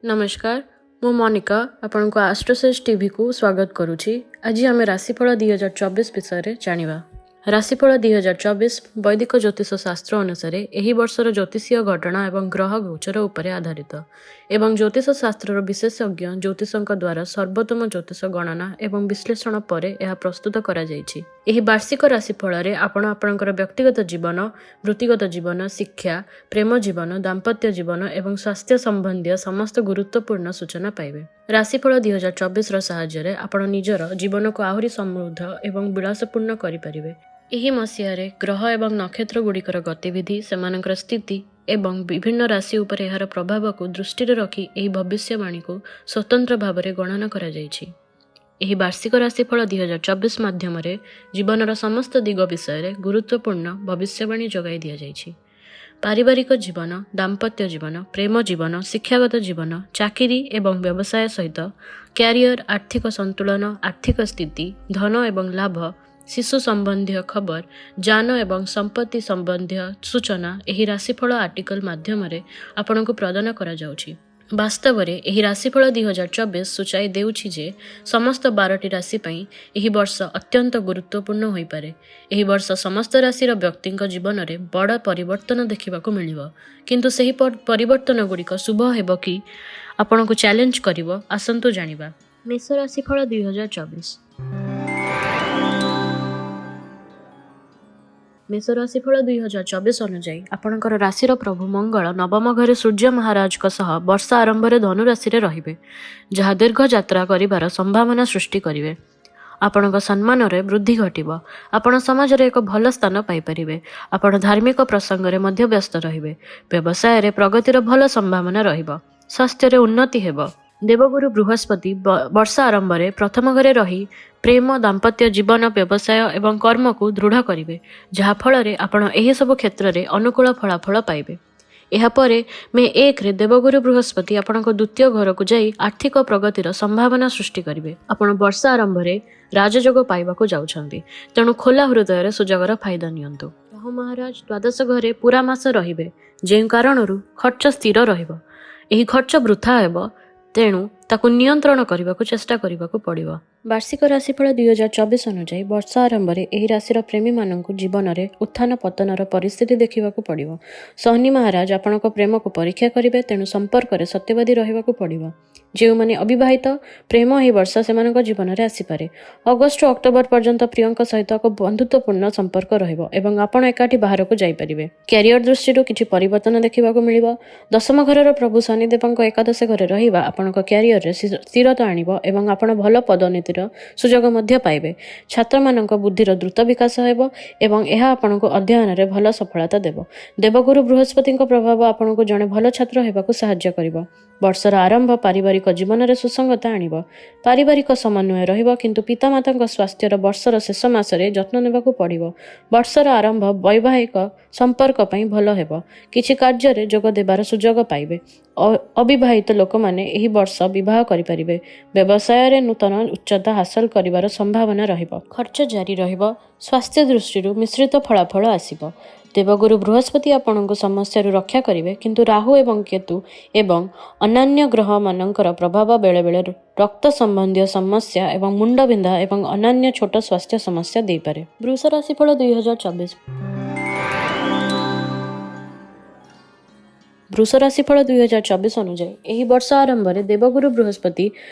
ନମସ୍କାର, ମୁଁ ମନିକା ଆପଣଙ୍କୁ ଆଷ୍ଟ୍ରୋସେଜ୍ ଟିଭିକୁ ସ୍ୱାଗତ କରୁଛି। ଆଜି ଆମେ ରାଶିଫଳ 2024 ବିଷୟରେ ଜାଣିବା। ରାଶିଫଳ 2024 ବୈଦିକ ଜ୍ୟୋତିଷ ଶାସ୍ତ୍ର ଅନୁସାରେ ଏହି ବର୍ଷର ଜ୍ୟୋତିଷୀୟ ଘଟଣା ଏବଂ ଗ୍ରହ ଗୋଚର ଉପରେ ଆଧାରିତ ଏବଂ ଜ୍ୟୋତିଷ ଶାସ୍ତ୍ରର ବିଶେଷଜ୍ଞ ଜ୍ୟୋତିଷଙ୍କ ଦ୍ୱାରା ସର୍ବୋତ୍ତମ ଜ୍ୟୋତିଷ ଗଣନା ଏବଂ ବିଶ୍ଳେଷଣ ପରେ ଏହା ପ୍ରସ୍ତୁତ କରାଯାଇଛି। ଏହି ବାର୍ଷିକ ରାଶିଫଳରେ ଆପଣ ଆପଣଙ୍କର ବ୍ୟକ୍ତିଗତ ଜୀବନ, ବୃତ୍ତିଗତ ଜୀବନ, ଶିକ୍ଷା, ପ୍ରେମ ଜୀବନ, ଦାମ୍ପତ୍ୟ ଜୀବନ ଏବଂ ସ୍ୱାସ୍ଥ୍ୟ ସମ୍ବନ୍ଧୀୟ ସମସ୍ତ ଗୁରୁତ୍ୱପୂର୍ଣ୍ଣ ସୂଚନା ପାଇବେ। ରାଶିଫଳ 2024ର ସାହାଯ୍ୟରେ ଆପଣ ନିଜର ଜୀବନକୁ ଆହୁରି ସମୃଦ୍ଧ ଏବଂ ବିଳାସପୂର୍ଣ୍ଣ କରିପାରିବେ। ଏହି ମସିହାରେ ଗ୍ରହ ଏବଂ ନକ୍ଷତ୍ର ଗୁଡ଼ିକର ଗତିବିଧି, ସେମାନଙ୍କର ସ୍ଥିତି ଏବଂ ବିଭିନ୍ନ ରାଶି ଉପରେ ଏହାର ପ୍ରଭାବକୁ ଦୃଷ୍ଟିରେ ରଖି ଏହି ଭବିଷ୍ୟବାଣୀକୁ ସ୍ୱତନ୍ତ୍ର ଭାବରେ ଗଣନା କରାଯାଇଛି। ଏହି ବାର୍ଷିକ ରାଶିଫଳ 2024 ମାଧ୍ୟମରେ ଜୀବନର ସମସ୍ତ ଦିଗ ବିଷୟରେ ଗୁରୁତ୍ୱପୂର୍ଣ୍ଣ ଭବିଷ୍ୟବାଣୀ ଯୋଗାଇ ଦିଆଯାଇଛି। ପାରିବାରିକ ଜୀବନ, ଦାମ୍ପତ୍ୟ ଜୀବନ, ପ୍ରେମ ଜୀବନ, ଶିକ୍ଷାଗତ ଜୀବନ, ଚାକିରି ଏବଂ ବ୍ୟବସାୟ ସହିତ କ୍ୟାରିୟର, ଆର୍ଥିକ ସନ୍ତୁଳନ, ଆର୍ଥିକ ସ୍ଥିତି, ଧନ ଏବଂ ଲାଭ, ଶିଶୁ ସମ୍ବନ୍ଧୀୟ ଖବର, ଯାନ ଏବଂ ସମ୍ପତ୍ତି ସମ୍ବନ୍ଧୀୟ ସୂଚନା ଏହି ରାଶିଫଳ ଆର୍ଟିକଲ ମାଧ୍ୟମରେ ଆପଣଙ୍କୁ ପ୍ରଦାନ କରାଯାଉଛି। ବାସ୍ତବରେ ଏହି ରାଶିଫଳ 2024 ସୂଚାଇ ଦେଉଛି ଯେ ସମସ୍ତ 12ଟି ରାଶି ପାଇଁ ଏହି ବର୍ଷ ଅତ୍ୟନ୍ତ ଗୁରୁତ୍ୱପୂର୍ଣ୍ଣ ହୋଇପାରେ। ଏହି ବର୍ଷ ସମସ୍ତ ରାଶିର ବ୍ୟକ୍ତିଙ୍କ ଜୀବନରେ ବଡ଼ ପରିବର୍ତ୍ତନ ଦେଖିବାକୁ ମିଳିବ, କିନ୍ତୁ ସେହି ପରିବର୍ତ୍ତନ ଗୁଡ଼ିକ ଶୁଭ ହେବ କି ଆପଣଙ୍କୁ ଚ୍ୟାଲେଞ୍ଜ କରିବ, ଆସନ୍ତୁ ଜାଣିବା। ମେଷ ରାଶିଫଳ 2024। ମେଷ ରାଶିଫଳ 2024 ଅନୁଯାୟୀ ଆପଣଙ୍କର ରାଶିର ପ୍ରଭୁ ମଙ୍ଗଳ ନବମ ଘରେ ସୂର୍ଯ୍ୟ ମହାରାଜଙ୍କ ସହ ବର୍ଷ ଆରମ୍ଭରେ ଧନୁ ରାଶିରେ ରହିବେ, ଯାହା ଦୀର୍ଘ ଯାତ୍ରା କରିବାର ସମ୍ଭାବନା ସୃଷ୍ଟି କରିବେ। ଆପଣଙ୍କ ସମ୍ମାନରେ ବୃଦ୍ଧି ଘଟିବ। ଆପଣ ସମାଜରେ ଏକ ଭଲ ସ୍ଥାନ ପାଇପାରିବେ। ଆପଣ ଧାର୍ମିକ ପ୍ରସଙ୍ଗରେ ମଧ୍ୟ ବ୍ୟସ୍ତ ରହିବେ। ବ୍ୟବସାୟରେ ପ୍ରଗତିର ଭଲ ସମ୍ଭାବନା ରହିବ। ସ୍ୱାସ୍ଥ୍ୟରେ ଉନ୍ନତି ହେବ। ଦେବଗୁରୁ ବୃହସ୍ପତି ବର୍ଷ ଆରମ୍ଭରେ ପ୍ରଥମ ଘରେ ରହି ପ୍ରେମ, ଦାମ୍ପତ୍ୟ ଜୀବନ, ବ୍ୟବସାୟ ଏବଂ କର୍ମକୁ ଦୃଢ଼ କରିବେ, ଯାହାଫଳରେ ଆପଣ ଏହିସବୁ କ୍ଷେତ୍ରରେ ଅନୁକୂଳ ଫଳାଫଳ ପାଇବେ। ଏହାପରେ ମେ 1ରେ ଦେବଗୁରୁ ବୃହସ୍ପତି ଆପଣଙ୍କ ଦ୍ୱିତୀୟ ଘରକୁ ଯାଇ ଆର୍ଥିକ ପ୍ରଗତିର ସମ୍ଭାବନା ସୃଷ୍ଟି କରିବେ। ଆପଣ ବର୍ଷ ଆରମ୍ଭରେ ରାଜଯୋଗ ପାଇବାକୁ ଯାଉଛନ୍ତି, ତେଣୁ ଖୋଲା ହୃଦୟରେ ସୁଯୋଗର ଫାଇଦା ନିଅନ୍ତୁ। ରାହୁ ମହାରାଜ ଦ୍ୱାଦଶ ଘରେ ପୁରା ମାସ ରହିବେ, ଯେଉଁ କାରଣରୁ ଖର୍ଚ୍ଚ ସ୍ଥିର ରହିବ। ଏହି ଖର୍ଚ୍ଚ ବୃଥା ହେବ, ତେଣୁ ତାକୁ ନିୟନ୍ତ୍ରଣ କରିବାକୁ ଚେଷ୍ଟା କରିବାକୁ ପଡ଼ିବ। ବାର୍ଷିକ ରାଶିଫଳ 2024 ଅନୁଯାୟୀ ବର୍ଷ ଆରମ୍ଭରେ ଏହି ରାଶିର ପ୍ରେମୀମାନଙ୍କୁ ଜୀବନରେ ଉତ୍ଥାନ ପତନର ପରିସ୍ଥିତି ଦେଖିବାକୁ ପଡ଼ିବ। ଶନି ମହାରାଜ ଆପଣଙ୍କ ପ୍ରେମକୁ ପରୀକ୍ଷା କରିବେ, ତେଣୁ ସମ୍ପର୍କରେ ସତ୍ୟବାଦୀ ରହିବାକୁ ପଡ଼ିବ। ଯେଉଁମାନେ ଅବିବାହିତ, ପ୍ରେମ ଏହି ବର୍ଷ ସେମାନଙ୍କ ଜୀବନରେ ଆସିପାରେ। ଅଗଷ୍ଟରୁ ଅକ୍ଟୋବର ପର୍ଯ୍ୟନ୍ତ ପ୍ରିୟଙ୍କ ସହିତ ଏକ ବନ୍ଧୁତ୍ୱପୂର୍ଣ୍ଣ ସମ୍ପର୍କ ରହିବ ଏବଂ ଆପଣ ଏକାଠି ବାହାରକୁ ଯାଇପାରିବେ। କ୍ୟାରିୟର ଦୃଷ୍ଟିରୁ କିଛି ପରିବର୍ତ୍ତନ ଦେଖିବାକୁ ମିଳିବ। ଦଶମ ଘରର ପ୍ରଭୁ ଶନିଦେବଙ୍କ ଏକାଦଶ ଘରେ ରହିବା ଆପଣଙ୍କ କ୍ୟାରିୟରରେ ସ୍ଥିରତା ଆଣିବ ଏବଂ ଆପଣ ଭଲ ପଦୋନ୍ନତିର ସୁଯୋଗ ମଧ୍ୟ ପାଇବେ। ଛାତ୍ରମାନଙ୍କ ବୁଦ୍ଧିର ଦ୍ରୁତ ବିକାଶ ହେବ ଏବଂ ଏହା ଆପଣଙ୍କୁ ଅଧ୍ୟୟନରେ ଭଲ ସଫଳତା ଦେବ। ଦେବଗୁରୁ ବୃହସ୍ପତିଙ୍କ ପ୍ରଭାବ ଆପଣଙ୍କୁ ଜଣେ ଭଲ ଛାତ୍ର ହେବାକୁ ସାହାଯ୍ୟ କରିବ। ବର୍ଷର ଆରମ୍ଭ ପାରିବାରିକ ଜୀବନରେ ସୁସଙ୍ଗତା ଆଣିବ। ପାରିବାରିକ ସମନ୍ୱୟ ରହିବ, କିନ୍ତୁ ପିତାମାତାଙ୍କ ସ୍ୱାସ୍ଥ୍ୟର ବର୍ଷର ଶେଷ ମାସରେ ଯତ୍ନ ନେବାକୁ ପଡ଼ିବ। ବର୍ଷର ଆରମ୍ଭ ବୈବାହିକ ସମ୍ପର୍କ ପାଇଁ ଭଲ ହେବ। କିଛି କାର୍ଯ୍ୟରେ ଯୋଗ ଦେବାର ସୁଯୋଗ ପାଇବେ। ଅବିବାହିତ ଲୋକମାନେ ଏହି ବର୍ଷ ବିବାହ କରିପାରିବେ। ବ୍ୟବସାୟରେ ନୂତନ ଉଚ୍ଚତା ହାସଲ କରିବାର ସମ୍ଭାବନା ରହିବ। ଖର୍ଚ୍ଚ ଜାରି ରହିବ। ସ୍ୱାସ୍ଥ୍ୟ ଦୃଷ୍ଟିରୁ ମିଶ୍ରିତ ଫଳାଫଳ ଆସିବ। ଦେବଗୁରୁ ବୃହସ୍ପତି ଆପଣଙ୍କୁ ସମସ୍ୟାରୁ ରକ୍ଷା କରିବେ, କିନ୍ତୁ ରାହୁ ଏବଂ କେତୁ ଏବଂ ଅନ୍ୟାନ୍ୟ ଗ୍ରହମାନଙ୍କର ପ୍ରଭାବ ବେଳେବେଳେ ରକ୍ତ ସମ୍ବନ୍ଧୀୟ ସମସ୍ୟା ଏବଂ ମୁଣ୍ଡବିନ୍ଧା ଏବଂ ଅନ୍ୟାନ୍ୟ ଛୋଟ ସ୍ୱାସ୍ଥ୍ୟ ସମସ୍ୟା ଦେଇପାରେ। ବୃଷ ରାଶିଫଳ 2024। ବୃଷ ରାଶିଫଳ 2024 ଅନୁଯାୟୀ ଏହି ବର୍ଷ ଆରମ୍ଭରେ ଦେବଗୁରୁ ବୃହସ୍ପତି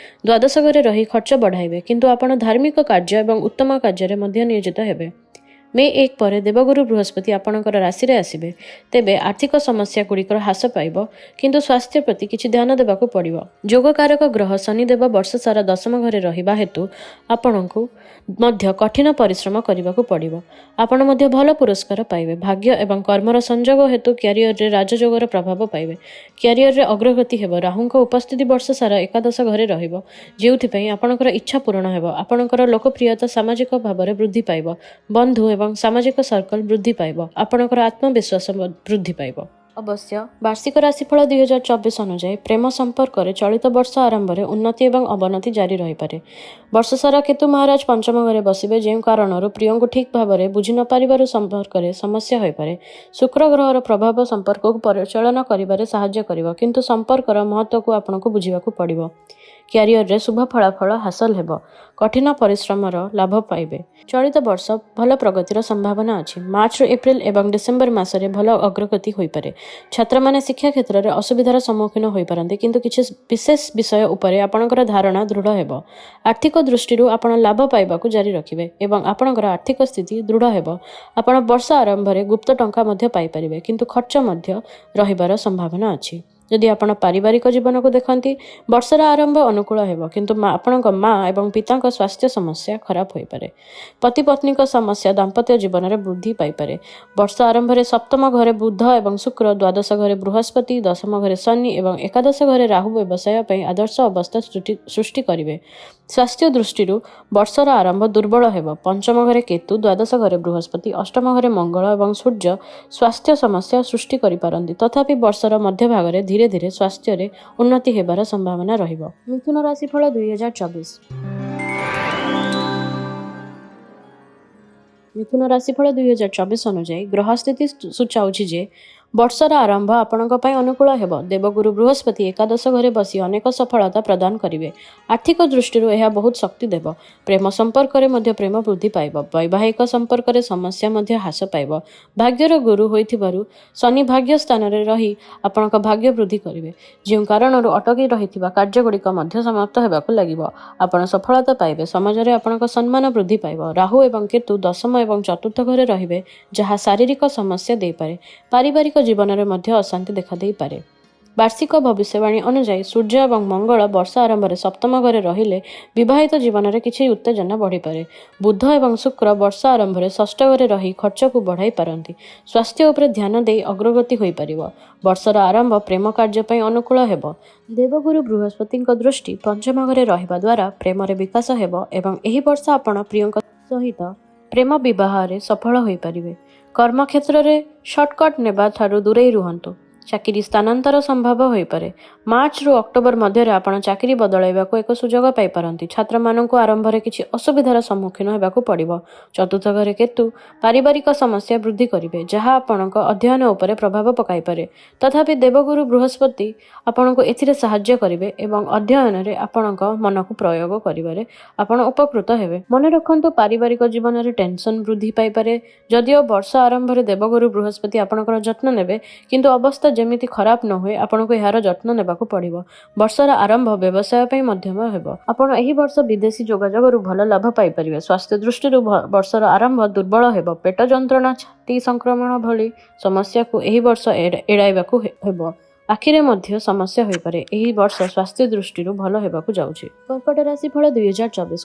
ଦ୍ୱାଦଶ ଘରେ ରହି ଖର୍ଚ୍ଚ ବଢ଼ାଇବେ, କିନ୍ତୁ ଆପଣ ଧାର୍ମିକ କାର୍ଯ୍ୟ ଏବଂ ଉତ୍ତମ କାର୍ଯ୍ୟରେ ମଧ୍ୟ ନିୟୋଜିତ ହେବେ। ମେ 1 ପରେ ଦେବଗୁରୁ ବୃହସ୍ପତି ଆପଣଙ୍କର ରାଶିରେ ଆସିବେ। ତେବେ ଆର୍ଥିକ ସମସ୍ୟା ଗୁଡ଼ିକର ହ୍ରାସ ପାଇବ, କିନ୍ତୁ ସ୍ୱାସ୍ଥ୍ୟ ପ୍ରତି କିଛି ଧ୍ୟାନ ଦେବାକୁ ପଡ଼ିବ। ଯୋଗକାରକ ଗ୍ରହ ଶନିଦେବ ବର୍ଷ ସାରା ଦଶମ ଘରେ ରହିବା ହେତୁ ଆପଣଙ୍କୁ ମଧ୍ୟ କଠିନ ପରିଶ୍ରମ କରିବାକୁ ପଡ଼ିବ। ଆପଣ ମଧ୍ୟ ଭଲ ପୁରସ୍କାର ପାଇବେ। ଭାଗ୍ୟ ଏବଂ କର୍ମର ସଂଯୋଗ ହେତୁ କ୍ୟାରିୟରରେ ରାଜଯୋଗର ପ୍ରଭାବ ପାଇବେ। କ୍ୟାରିୟରରେ ଅଗ୍ରଗତି ହେବ। ରାହୁଙ୍କ ଉପସ୍ଥିତି ବର୍ଷ ସାରା ଏକାଦଶ ଘରେ ରହିବ, ଯେଉଁଥିପାଇଁ ଆପଣଙ୍କର ଇଚ୍ଛା ପୂରଣ ହେବ। ଆପଣଙ୍କର ଲୋକପ୍ରିୟତା ସାମାଜିକ ଭାବରେ ବୃଦ୍ଧି ପାଇବ। ବନ୍ଧୁ ଏବଂ ସାମାଜିକ ସର୍କଲ ବୃଦ୍ଧି ପାଇବ। ଆପଣଙ୍କର ଆତ୍ମବିଶ୍ୱାସ ବୃଦ୍ଧି ପାଇବ। ଅବଶ୍ୟ ବାର୍ଷିକ ରାଶିଫଳ 2024 ଅନୁଯାୟୀ ପ୍ରେମ ସମ୍ପର୍କରେ ଚଳିତ ବର୍ଷ ଆରମ୍ଭରେ ଉନ୍ନତି ଏବଂ ଅବନତି ଜାରି ରହିପାରେ। ବର୍ଷସାରା କେତୁ ମହାରାଜ ପଞ୍ଚମ ଘରେ ବସିବେ, ଯେଉଁ କାରଣରୁ ପ୍ରିୟଙ୍କୁ ଠିକ୍ ଭାବରେ ବୁଝି ନପାରିବାରୁ ସମ୍ପର୍କରେ ସମସ୍ୟା ହୋଇପାରେ। ଶୁକ୍ର ଗ୍ରହର ପ୍ରଭାବ ସମ୍ପର୍କକୁ ପରିଚାଳନା କରିବାରେ ସାହାଯ୍ୟ କରିବ, କିନ୍ତୁ ସମ୍ପର୍କର ମହତ୍ତ୍ୱକୁ ଆପଣଙ୍କୁ ବୁଝିବାକୁ ପଡ଼ିବ। କ୍ୟାରିୟରରେ ଶୁଭ ଫଳାଫଳ ହାସଲ ହେବ। କଠିନ ପରିଶ୍ରମର ଲାଭ ପାଇବେ। ଚଳିତ ବର୍ଷ ଭଲ ପ୍ରଗତିର ସମ୍ଭାବନା ଅଛି। ମାର୍ଚ୍ଚରୁ ଏପ୍ରିଲ ଏବଂ ଡିସେମ୍ବର ମାସରେ ଭଲ ଅଗ୍ରଗତି ହୋଇପାରେ। ଛାତ୍ରମାନେ ଶିକ୍ଷା କ୍ଷେତ୍ରରେ ଅସୁବିଧାର ସମ୍ମୁଖୀନ ହୋଇପାରନ୍ତି, କିନ୍ତୁ କିଛି ବିଶେଷ ବିଷୟ ଉପରେ ଆପଣଙ୍କର ଧାରଣା ଦୃଢ଼ ହେବ। ଆର୍ଥିକ ଦୃଷ୍ଟିରୁ ଆପଣ ଲାଭ ପାଇବାକୁ ଜାରି ରଖିବେ ଏବଂ ଆପଣଙ୍କର ଆର୍ଥିକ ସ୍ଥିତି ଦୃଢ଼ ହେବ। ଆପଣ ବର୍ଷ ଆରମ୍ଭରେ ଗୁପ୍ତ ଟଙ୍କା ମଧ୍ୟ ପାଇପାରିବେ, କିନ୍ତୁ ଖର୍ଚ୍ଚ ମଧ୍ୟ ରହିବାର ସମ୍ଭାବନା ଅଛି। ଯଦି ଆପଣ ପାରିବାରିକ ଜୀବନକୁ ଦେଖନ୍ତି, ବର୍ଷର ଆରମ୍ଭ ଅନୁକୂଳ ହେବ, କିନ୍ତୁ ଆପଣଙ୍କ ମା ଏବଂ ପିତାଙ୍କ ସ୍ୱାସ୍ଥ୍ୟ ସମସ୍ୟା ଖରାପ ହୋଇପାରେ। ପତି ପତ୍ନୀଙ୍କ ସମସ୍ୟା ଦାମ୍ପତ୍ୟ ଜୀବନରେ ବୃଦ୍ଧି ପାଇପାରେ। ବର୍ଷ ଆରମ୍ଭରେ ସପ୍ତମ ଘରେ ବୁଧ ଏବଂ ଶୁକ୍ର, ଦ୍ୱାଦଶ ଘରେ ବୃହସ୍ପତି, ଦଶମ ଘରେ ଶନି ଏବଂ ଏକାଦଶ ଘରେ ରାହୁ ବ୍ୟବସାୟ ପାଇଁ ଆଦର୍ଶ ଅବସ୍ଥା ସୃଷ୍ଟି କରିବେ। ସ୍ୱାସ୍ଥ୍ୟ ଦୃଷ୍ଟିରୁ ବର୍ଷର ଆରମ୍ଭ ଦୁର୍ବଳ ହେବ। ପଞ୍ଚମ ଘରେ କେତୁ, ଦ୍ୱାଦଶ ଘରେ ବୃହସ୍ପତି, ଅଷ୍ଟମ ଘରେ ମଙ୍ଗଳ ଏବଂ ସୂର୍ଯ୍ୟ ସ୍ୱାସ୍ଥ୍ୟ ସମସ୍ୟା ସୃଷ୍ଟି କରିପାରନ୍ତି। ତଥାପି ବର୍ଷର ମଧ୍ୟଭାଗରେ ଧୀରେ ଧୀରେ ସ୍ୱାସ୍ଥ୍ୟରେ ଉନ୍ନତି ହେବାର ସମ୍ଭାବନା ରହିବ। ମିଥୁନ ରାଶିଫଳ 2024। ମିଥୁନ ରାଶିଫଳ 2024 ଅନୁଯାୟୀ ଗ୍ରହ ସ୍ଥିତି ସୂଚାଉଛି ଯେ ବର୍ଷର ଆରମ୍ଭ ଆପଣଙ୍କ ପାଇଁ ଅନୁକୂଳ ହେବ। ଦେବଗୁରୁ ବୃହସ୍ପତି ଏକାଦଶ ଘରେ ବସି ଅନେକ ସଫଳତା ପ୍ରଦାନ କରିବେ। ଆର୍ଥିକ ଦୃଷ୍ଟିରୁ ଏହା ବହୁତ ଶକ୍ତି ଦେବ। ପ୍ରେମ ସମ୍ପର୍କରେ ମଧ୍ୟ ପ୍ରେମ ବୃଦ୍ଧି ପାଇବ। ବୈବାହିକ ସମ୍ପର୍କରେ ସମସ୍ୟା ମଧ୍ୟ ହ୍ରାସ ପାଇବ। ଭାଗ୍ୟର ଗୁରୁ ହୋଇଥିବାରୁ ଶନି ଭାଗ୍ୟ ସ୍ଥାନରେ ରହି ଆପଣଙ୍କ ଭାଗ୍ୟ ବୃଦ୍ଧି କରିବେ, ଯେଉଁ କାରଣରୁ ଅଟକି ରହିଥିବା କାର୍ଯ୍ୟଗୁଡ଼ିକ ମଧ୍ୟ ସମାପ୍ତ ହେବାକୁ ଲାଗିବ। ଆପଣ ସଫଳତା ପାଇବେ। ସମାଜରେ ଆପଣଙ୍କ ସମ୍ମାନ ବୃଦ୍ଧି ପାଇବ। ରାହୁ ଏବଂ କେତୁ ଦଶମ ଏବଂ ଚତୁର୍ଥ ଘରେ ରହିବେ, ଯାହା ଶାରୀରିକ ସମସ୍ୟା ଦେଇପାରେ। ପାରିବାରିକ ଜୀବନରେ ମଧ୍ୟ ଅଶାନ୍ତି ଦେଖାଦେଇପାରେ। ବାର୍ଷିକ ଭବିଷ୍ୟବାଣୀ ଅନୁଯାୟୀ ସୂର୍ଯ୍ୟ ଏବଂ ମଙ୍ଗଳ ବର୍ଷ ଆରମ୍ଭରେ ସପ୍ତମ ଘରେ ରହିଲେ ବିବାହିତ ଜୀବନରେ କିଛି ଉତ୍ତେଜନା ବଢ଼ିପାରେ। ବୁଧ ଏବଂ ଶୁକ୍ର ବର୍ଷ ଆରମ୍ଭରେ ଷଷ୍ଠ ଘରେ ରହି ଖର୍ଚ୍ଚକୁ ବଢ଼ାଇ ପାରନ୍ତି। ସ୍ୱାସ୍ଥ୍ୟ ଉପରେ ଧ୍ୟାନ ଦେଇ ଅଗ୍ରଗତି ହୋଇପାରିବ। ବର୍ଷର ଆରମ୍ଭ ପ୍ରେମ କାର୍ଯ୍ୟ ପାଇଁ ଅନୁକୂଳ ହେବ। ଦେବଗୁରୁ ବୃହସ୍ପତିଙ୍କ ଦୃଷ୍ଟି ପଞ୍ଚମ ଘରେ ରହିବା ଦ୍ୱାରା ପ୍ରେମରେ ବିକାଶ ହେବ ଏବଂ ଏହି ବର୍ଷ ଆପଣ ପ୍ରିୟଙ୍କ ସହିତ ପ୍ରେମ ବିବାହରେ ସଫଳ ହୋଇପାରିବେ। କର୍ମକ୍ଷେତ୍ରରେ ସର୍ଟକଟ୍ ନେବା ଠାରୁ ଦୂରେଇ ରୁହନ୍ତୁ। ଚାକିରି ସ୍ଥାନାନ୍ତର ସମ୍ଭବ ହୋଇପାରେ। ମାର୍ଚ୍ଚରୁ ଅକ୍ଟୋବର ମଧ୍ୟରେ ଆପଣ ଚାକିରି ବଦଳାଇବାକୁ ଏକ ସୁଯୋଗ ପାଇପାରନ୍ତି। ଛାତ୍ରମାନଙ୍କୁ ଆରମ୍ଭରେ କିଛି ଅସୁବିଧାର ସମ୍ମୁଖୀନ ହେବାକୁ ପଡ଼ିବ। ଚତୁର୍ଥ ଘରେ କେତୁ ପାରିବାରିକ ସମସ୍ୟା ବୃଦ୍ଧି କରିବେ, ଯାହା ଆପଣଙ୍କ ଅଧ୍ୟୟନ ଉପରେ ପ୍ରଭାବ ପକାଇପାରେ। ତଥାପି ଦେବଗୁରୁ ବୃହସ୍ପତି ଆପଣଙ୍କୁ ଏଥିରେ ସାହାଯ୍ୟ କରିବେ ଏବଂ ଅଧ୍ୟୟନରେ ଆପଣଙ୍କ ମନକୁ ପ୍ରୟୋଗ କରିବାରେ ଆପଣ ଉପକୃତ ହେବେ। ମନେ ରଖନ୍ତୁ, ପାରିବାରିକ ଜୀବନରେ ଟେନସନ୍ ବୃଦ୍ଧି ପାଇପାରେ। ଯଦିଓ ବର୍ଷ ଆରମ୍ଭରେ ଦେବଗୁରୁ ବୃହସ୍ପତି ଆପଣଙ୍କର ଯତ୍ନ ନେବେ, କିନ୍ତୁ ଅବସ୍ଥା ଯେମିତି ଖରାପ ନ ହୁଏ, ଆପଣଙ୍କୁ ଏହାର ଯତ୍ନ ନେବାକୁ ପଡ଼ିବ। ବର୍ଷର ଆରମ୍ଭ ବ୍ୟବସାୟ ପାଇଁ ମଧ୍ୟମ ହେବ। ଆପଣ ଏହି ବର୍ଷ ବିଦେଶୀ ଯୋଗାଯୋଗରୁ ଭଲ ଲାଭ ପାଇପାରିବେ। ସ୍ୱାସ୍ଥ୍ୟ ଦୃଷ୍ଟିରୁ ବର୍ଷର ଆରମ୍ଭ ଦୁର୍ବଳ ହେବ। ପେଟ ଯନ୍ତ୍ରଣା, ଛାତି ସଂକ୍ରମଣ ଭଳି ସମସ୍ୟାକୁ ଏହି ବର୍ଷ ଏଡ଼ାଇବାକୁ ହେବ। ଆଖିରେ ମଧ୍ୟ ସମସ୍ୟା ହୋଇପାରେ। ଏହି ବର୍ଷ ସ୍ୱାସ୍ଥ୍ୟ ଦୃଷ୍ଟିରୁ ଭଲ ହେବାକୁ ଯାଉଛି। କର୍କଟ ରାଶିଫଳ 2024।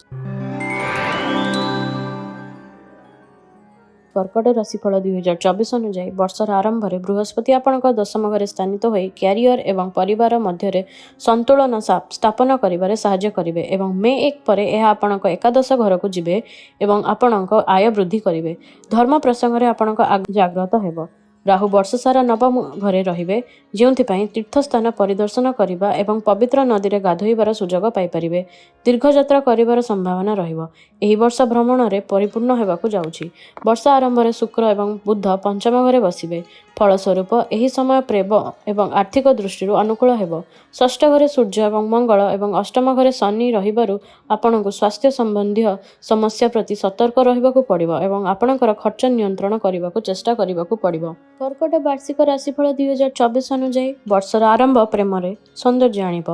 କର୍କଟ ରାଶିଫଳ 2024 ଅନୁଯାୟୀ ବର୍ଷର ଆରମ୍ଭରେ ବୃହସ୍ପତି ଆପଣଙ୍କ ଦଶମ ଘରେ ସ୍ଥାନିତ ହୋଇ କ୍ୟାରିୟର ଏବଂ ପରିବାର ମଧ୍ୟରେ ସନ୍ତୁଳନ ସ୍ଥାପନ କରିବାରେ ସାହାଯ୍ୟ କରିବେ ଏବଂ ମେ 1 ପରେ ଏହା ଆପଣଙ୍କ ଏକାଦଶ ଘରକୁ ଯିବେ ଏବଂ ଆପଣଙ୍କ ଆୟ ବୃଦ୍ଧି କରିବେ। ଧର୍ମ ପ୍ରସଙ୍ଗରେ ଆପଣଙ୍କ ଜାଗ୍ରତ ହେବ। ରାହୁ ବର୍ଷସାରା ନବମ ଘରେ ରହିବେ, ଯେଉଁଥିପାଇଁ ତୀର୍ଥସ୍ଥାନ ପରିଦର୍ଶନ କରିବା ଏବଂ ପବିତ୍ର ନଦୀରେ ଗାଧୋଇବାର ସୁଯୋଗ ପାଇପାରିବେ। ଦୀର୍ଘଯାତ୍ରା କରିବାର ସମ୍ଭାବନା ରହିବ। ଏହି ବର୍ଷ ଭ୍ରମଣରେ ପରିପୂର୍ଣ୍ଣ ହେବାକୁ ଯାଉଛି। ବର୍ଷ ଆରମ୍ଭରେ ଶୁକ୍ର ଏବଂ ବୁଧ ପଞ୍ଚମ ଘରେ ବସିବେ। ଫଳସ୍ୱରୂପ ଏହି ସମୟ ପ୍ରେମ ଏବଂ ଆର୍ଥିକ ଦୃଷ୍ଟିରୁ ଅନୁକୂଳ ହେବ। ଷଷ୍ଠ ଘରେ ସୂର୍ଯ୍ୟ ଏବଂ ମଙ୍ଗଳ ଏବଂ ଅଷ୍ଟମ ଘରେ ଶନି ରହିବାରୁ ଆପଣଙ୍କୁ ସ୍ୱାସ୍ଥ୍ୟ ସମ୍ବନ୍ଧୀୟ ସମସ୍ୟା ପ୍ରତି ସତର୍କ ରହିବାକୁ ପଡ଼ିବ ଏବଂ ଆପଣଙ୍କର ଖର୍ଚ୍ଚ ନିୟନ୍ତ୍ରଣ କରିବାକୁ ଚେଷ୍ଟା କରିବାକୁ ପଡ଼ିବ। କର୍କଟ ବାର୍ଷିକ ରାଶିଫଳ 2024 ଅନୁଯାୟୀ ବର୍ଷର ଆରମ୍ଭ ପ୍ରେମରେ ସୌନ୍ଦର୍ଯ୍ୟ ଆଣିବ।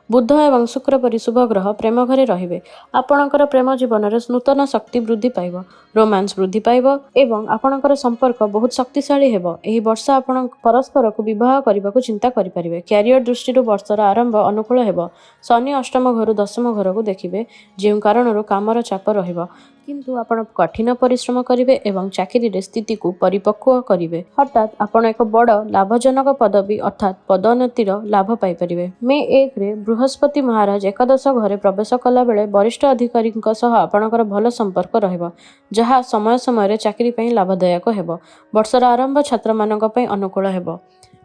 ବୁଧ ଏବଂ ଶୁକ୍ର ପରି ଶୁଭ ଗ୍ରହ ପ୍ରେମ ଘରେ ରହିବେ। ଆପଣଙ୍କର ପ୍ରେମ ଜୀବନରେ ନୂତନ ଶକ୍ତି ବୃଦ୍ଧି ପାଇବ, ରୋମାନ୍ସ ବୃଦ୍ଧି ପାଇବ ଏବଂ ଆପଣଙ୍କର ସମ୍ପର୍କ ବହୁତ ଶକ୍ତିଶାଳୀ ହେବ। ଏହି ବର୍ଷ ଆପଣ ପରସ୍ପରକୁ ବିବାହ କରିବାକୁ ଚିନ୍ତା କରିପାରିବେ। କ୍ୟାରିୟର ଦୃଷ୍ଟିରୁ ବର୍ଷର ଆରମ୍ଭ ଅନୁକୂଳ ହେବ। ଶନି ଅଷ୍ଟମ ଘରୁ ଦଶମ ଘରକୁ ଦେଖିବେ, ଯେଉଁ କାରଣରୁ କାମର ଚାପ ରହିବ, କିନ୍ତୁ ଆପଣ କଠିନ ପରିଶ୍ରମ କରିବେ ଏବଂ ଚାକିରିରେ ସ୍ଥିତିକୁ ପରିପକ୍ୱ କରିବେ। ହଠାତ୍ ଆପଣ ଏକ ବଡ଼ ଲାଭଜନକ ପଦବୀ ଅର୍ଥାତ୍ ପଦୋନ୍ନତିର ଲାଭ ପାଇପାରିବେ। ମେ 1ରେ ବୃହସ୍ପତି ମହାରାଜ ଏକାଦଶ ଘରେ ପ୍ରବେଶ କଲାବେଳେ ବରିଷ୍ଠ ଅଧିକାରୀଙ୍କ ସହ ଆପଣଙ୍କର ଭଲ ସମ୍ପର୍କ ରହିବ, ଯାହା ସମୟ ସମୟରେ ଚାକିରି ପାଇଁ ଲାଭଦାୟକ ହେବ। ବର୍ଷର ଆରମ୍ଭ ଛାତ୍ରମାନଙ୍କ ପାଇଁ ଅନୁକୂଳ ହେବ।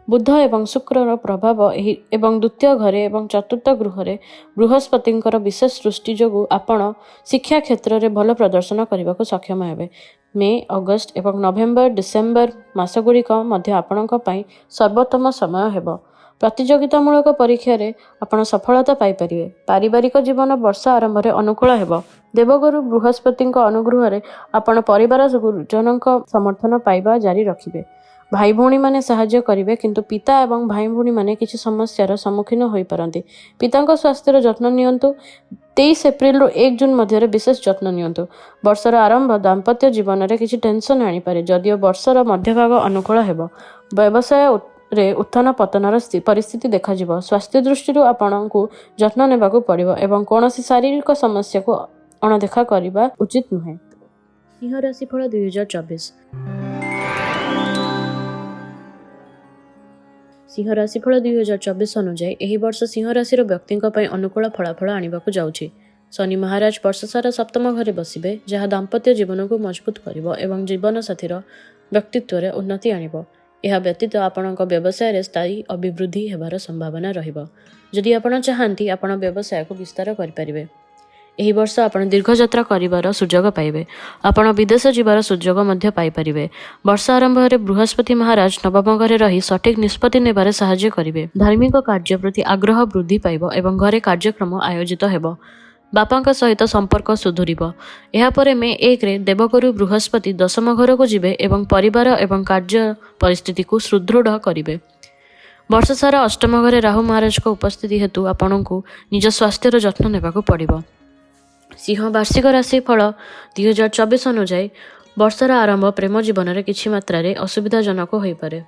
ବୁଧ ଏବଂ ଶୁକ୍ରର ପ୍ରଭାବ ଏହି ଏବଂ ଦ୍ୱିତୀୟ ଘରେ ଏବଂ ଚତୁର୍ଥ ଗୃହରେ ବୃହସ୍ପତିଙ୍କର ବିଶେଷ ଦୃଷ୍ଟି ଯୋଗୁଁ ଆପଣ ଶିକ୍ଷା କ୍ଷେତ୍ରରେ ଭଲ ପ୍ରଦର୍ଶନ କରିବାକୁ ସକ୍ଷମ ହେବେ। ମେ, ଅଗଷ୍ଟ ଏବଂ ନଭେମ୍ବର, ଡିସେମ୍ବର ମାସଗୁଡ଼ିକ ମଧ୍ୟ ଆପଣଙ୍କ ପାଇଁ ସର୍ବୋତ୍ତମ ସମୟ ହେବ। ପ୍ରତିଯୋଗିତାମୂଳକ ପରୀକ୍ଷାରେ ଆପଣ ସଫଳତା ପାଇପାରିବେ। ପାରିବାରିକ ଜୀବନ ବର୍ଷ ଆରମ୍ଭରେ ଅନୁକୂଳ ହେବ। ଦେବଗୁରୁ ବୃହସ୍ପତିଙ୍କ ଅନୁଗ୍ରହରେ ଆପଣ ପରିବାର ଗୁରୁଜନଙ୍କ ସମର୍ଥନ ପାଇବା ଜାରି ରଖିବେ। ଭାଇ ଭଉଣୀମାନେ ସାହାଯ୍ୟ କରିବେ, କିନ୍ତୁ ପିତା ଏବଂ ଭାଇ ଭଉଣୀମାନେ କିଛି ସମସ୍ୟାର ସମ୍ମୁଖୀନ ହୋଇପାରନ୍ତି। ପିତାଙ୍କ ସ୍ୱାସ୍ଥ୍ୟର ଯତ୍ନ ନିଅନ୍ତୁ। 23 ଏପ୍ରିଲରୁ 1 ଜୁନ୍ ମଧ୍ୟରେ ବିଶେଷ ଯତ୍ନ ନିଅନ୍ତୁ। ବର୍ଷର ଆରମ୍ଭ ଦାମ୍ପତ୍ୟ ଜୀବନରେ କିଛି ଟେନସନ୍ ଆଣିପାରେ, ଯଦିଓ ବର୍ଷର ମଧ୍ୟଭାଗ ଅନୁକୂଳ ହେବ। ବ୍ୟବସାୟରେ ଉତ୍ଥାନ ପତନର ପରିସ୍ଥିତି ଦେଖାଯିବ। ସ୍ୱାସ୍ଥ୍ୟ ଦୃଷ୍ଟିରୁ ଆପଣଙ୍କୁ ଯତ୍ନ ନେବାକୁ ପଡ଼ିବ ଏବଂ କୌଣସି ଶାରୀରିକ ସମସ୍ୟାକୁ ଅଣଦେଖା କରିବା ଉଚିତ ନୁହେଁ। ସିଂହ ରାଶିଫଳ 2024। ସିଂହ ରାଶିଫଳ 2024 ଅନୁଯାୟୀ, ଏହି ବର୍ଷ ସିଂହ ରାଶିର ବ୍ୟକ୍ତିଙ୍କ ପାଇଁ ଅନୁକୂଳ ଫଳାଫଳ ଆଣିବାକୁ ଯାଉଛି। ଶନି ମହାରାଜ ବର୍ଷସାରା ସପ୍ତମ ଘରେ ବସିବେ, ଯାହା ଦାମ୍ପତ୍ୟ ଜୀବନକୁ ମଜବୁତ କରିବ ଏବଂ ଜୀବନସାଥୀର ବ୍ୟକ୍ତିତ୍ୱରେ ଉନ୍ନତି ଆଣିବ। ଏହା ବ୍ୟତୀତ ଆପଣଙ୍କ ବ୍ୟବସାୟରେ ସ୍ଥାୟୀ ଅଭିବୃଦ୍ଧି ହେବାର ସମ୍ଭାବନା ରହିବ। ଯଦି ଆପଣ ଚାହାନ୍ତି, ଆପଣ ବ୍ୟବସାୟକୁ ବିସ୍ତାର କରିପାରିବେ। ଏହି ବର୍ଷ ଆପଣ ଦୀର୍ଘ ଯାତ୍ରା କରିବାର ସୁଯୋଗ ପାଇବେ। ଆପଣ ବିଦେଶ ଯିବାର ସୁଯୋଗ ମଧ୍ୟ ପାଇପାରିବେ। ବର୍ଷ ଆରମ୍ଭରେ ବୃହସ୍ପତି ମହାରାଜ ନବମ ଘରେ ରହି ସଠିକ୍ ନିଷ୍ପତ୍ତି ନେବାରେ ସାହାଯ୍ୟ କରିବେ। ଧାର୍ମିକ କାର୍ଯ୍ୟ ପ୍ରତି ଆଗ୍ରହ ବୃଦ୍ଧି ପାଇବ ଏବଂ ଘରେ କାର୍ଯ୍ୟକ୍ରମ ଆୟୋଜିତ ହେବ। ବାପାଙ୍କ ସହିତ ସମ୍ପର୍କ ସୁଧୁରିବ। ଏହାପରେ ମେ 1ରେ ଦେବଗୁରୁ ବୃହସ୍ପତି ଦଶମ ଘରକୁ ଯିବେ ଏବଂ ପରିବାର ଏବଂ କାର୍ଯ୍ୟ ପରିସ୍ଥିତିକୁ ସୁଦୃଢ଼ କରିବେ। ବର୍ଷସାରା ଅଷ୍ଟମ ଘରେ ରାହୁ ମହାରାଜଙ୍କ ଉପସ୍ଥିତି ହେତୁ ଆପଣଙ୍କୁ ନିଜ ସ୍ୱାସ୍ଥ୍ୟର ଯତ୍ନ ନେବାକୁ ପଡ଼ିବ। ସିଂହ ବାର୍ଷିକ ରାଶି ଫଳ 2024 ଅନୁଯାୟୀ, ବର୍ଷର ଆରମ୍ଭ ପ୍ରେମ ଜୀବନରେ କିଛି ମାତ୍ରାରେ ଅସୁବିଧାଜନକ ହୋଇପାରେ।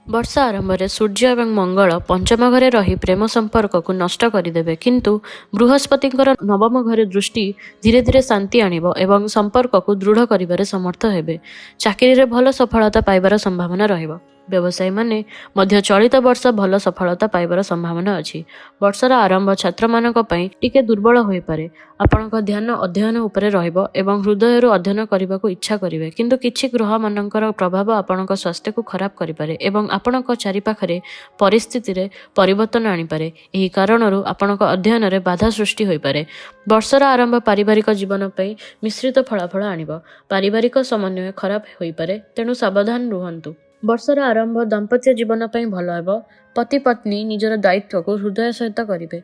ବର୍ଷ ଆରମ୍ଭରେ ସୂର୍ଯ୍ୟ ଏବଂ ମଙ୍ଗଳ ପଞ୍ଚମ ଘରେ ରହି ପ୍ରେମ ସମ୍ପର୍କକୁ ନଷ୍ଟ କରିଦେବେ, କିନ୍ତୁ ବୃହସ୍ପତିଙ୍କର ନବମ ଘରେ ଦୃଷ୍ଟି ଧୀରେ ଧୀରେ ଶାନ୍ତି ଆଣିବ ଏବଂ ସମ୍ପର୍କକୁ ଦୃଢ଼ କରିବାରେ ସମର୍ଥ ହେବେ। ଚାକିରିରେ ଭଲ ସଫଳତା ପାଇବାର ସମ୍ଭାବନା ରହିବ। ବ୍ୟବସାୟୀମାନେ ମଧ୍ୟ ଚଳିତ ବର୍ଷ ଭଲ ସଫଳତା ପାଇବାର ସମ୍ଭାବନା ଅଛି। ବର୍ଷର ଆରମ୍ଭ ଛାତ୍ରମାନଙ୍କ ପାଇଁ ଟିକେ ଦୁର୍ବଳ ହୋଇପାରେ। ଆପଣଙ୍କ ଧ୍ୟାନ ଅଧ୍ୟୟନ ଉପରେ ରହିବ ଏବଂ ହୃଦୟରୁ ଅଧ୍ୟୟନ କରିବାକୁ ଇଚ୍ଛା କରିବେ, କିନ୍ତୁ କିଛି ଗ୍ରହମାନଙ୍କର ପ୍ରଭାବ ଆପଣଙ୍କ ସ୍ୱାସ୍ଥ୍ୟକୁ ଖରାପ କରିପାରେ ଏବଂ ଆପଣଙ୍କ ଚାରିପାଖରେ ପରିସ୍ଥିତିରେ ପରିବର୍ତ୍ତନ ଆଣିପାରେ। ଏହି କାରଣରୁ ଆପଣଙ୍କ ଅଧ୍ୟୟନରେ ବାଧା ସୃଷ୍ଟି ହୋଇପାରେ। ବର୍ଷର ଆରମ୍ଭ ପାରିବାରିକ ଜୀବନ ପାଇଁ ମିଶ୍ରିତ ଫଳାଫଳ ଆଣିବ। ପାରିବାରିକ ସମନ୍ୱୟ ଖରାପ ହୋଇପାରେ, ତେଣୁ ସାବଧାନ ରୁହନ୍ତୁ। ବର୍ଷର ଆରମ୍ଭ ଦାମ୍ପତ୍ୟ ଜୀବନ ପାଇଁ ଭଲ ହେବ। ପତି ପତ୍ନୀ ନିଜର ଦାୟିତ୍ୱକୁ ହୃଦୟ ସହିତ କରିବେ।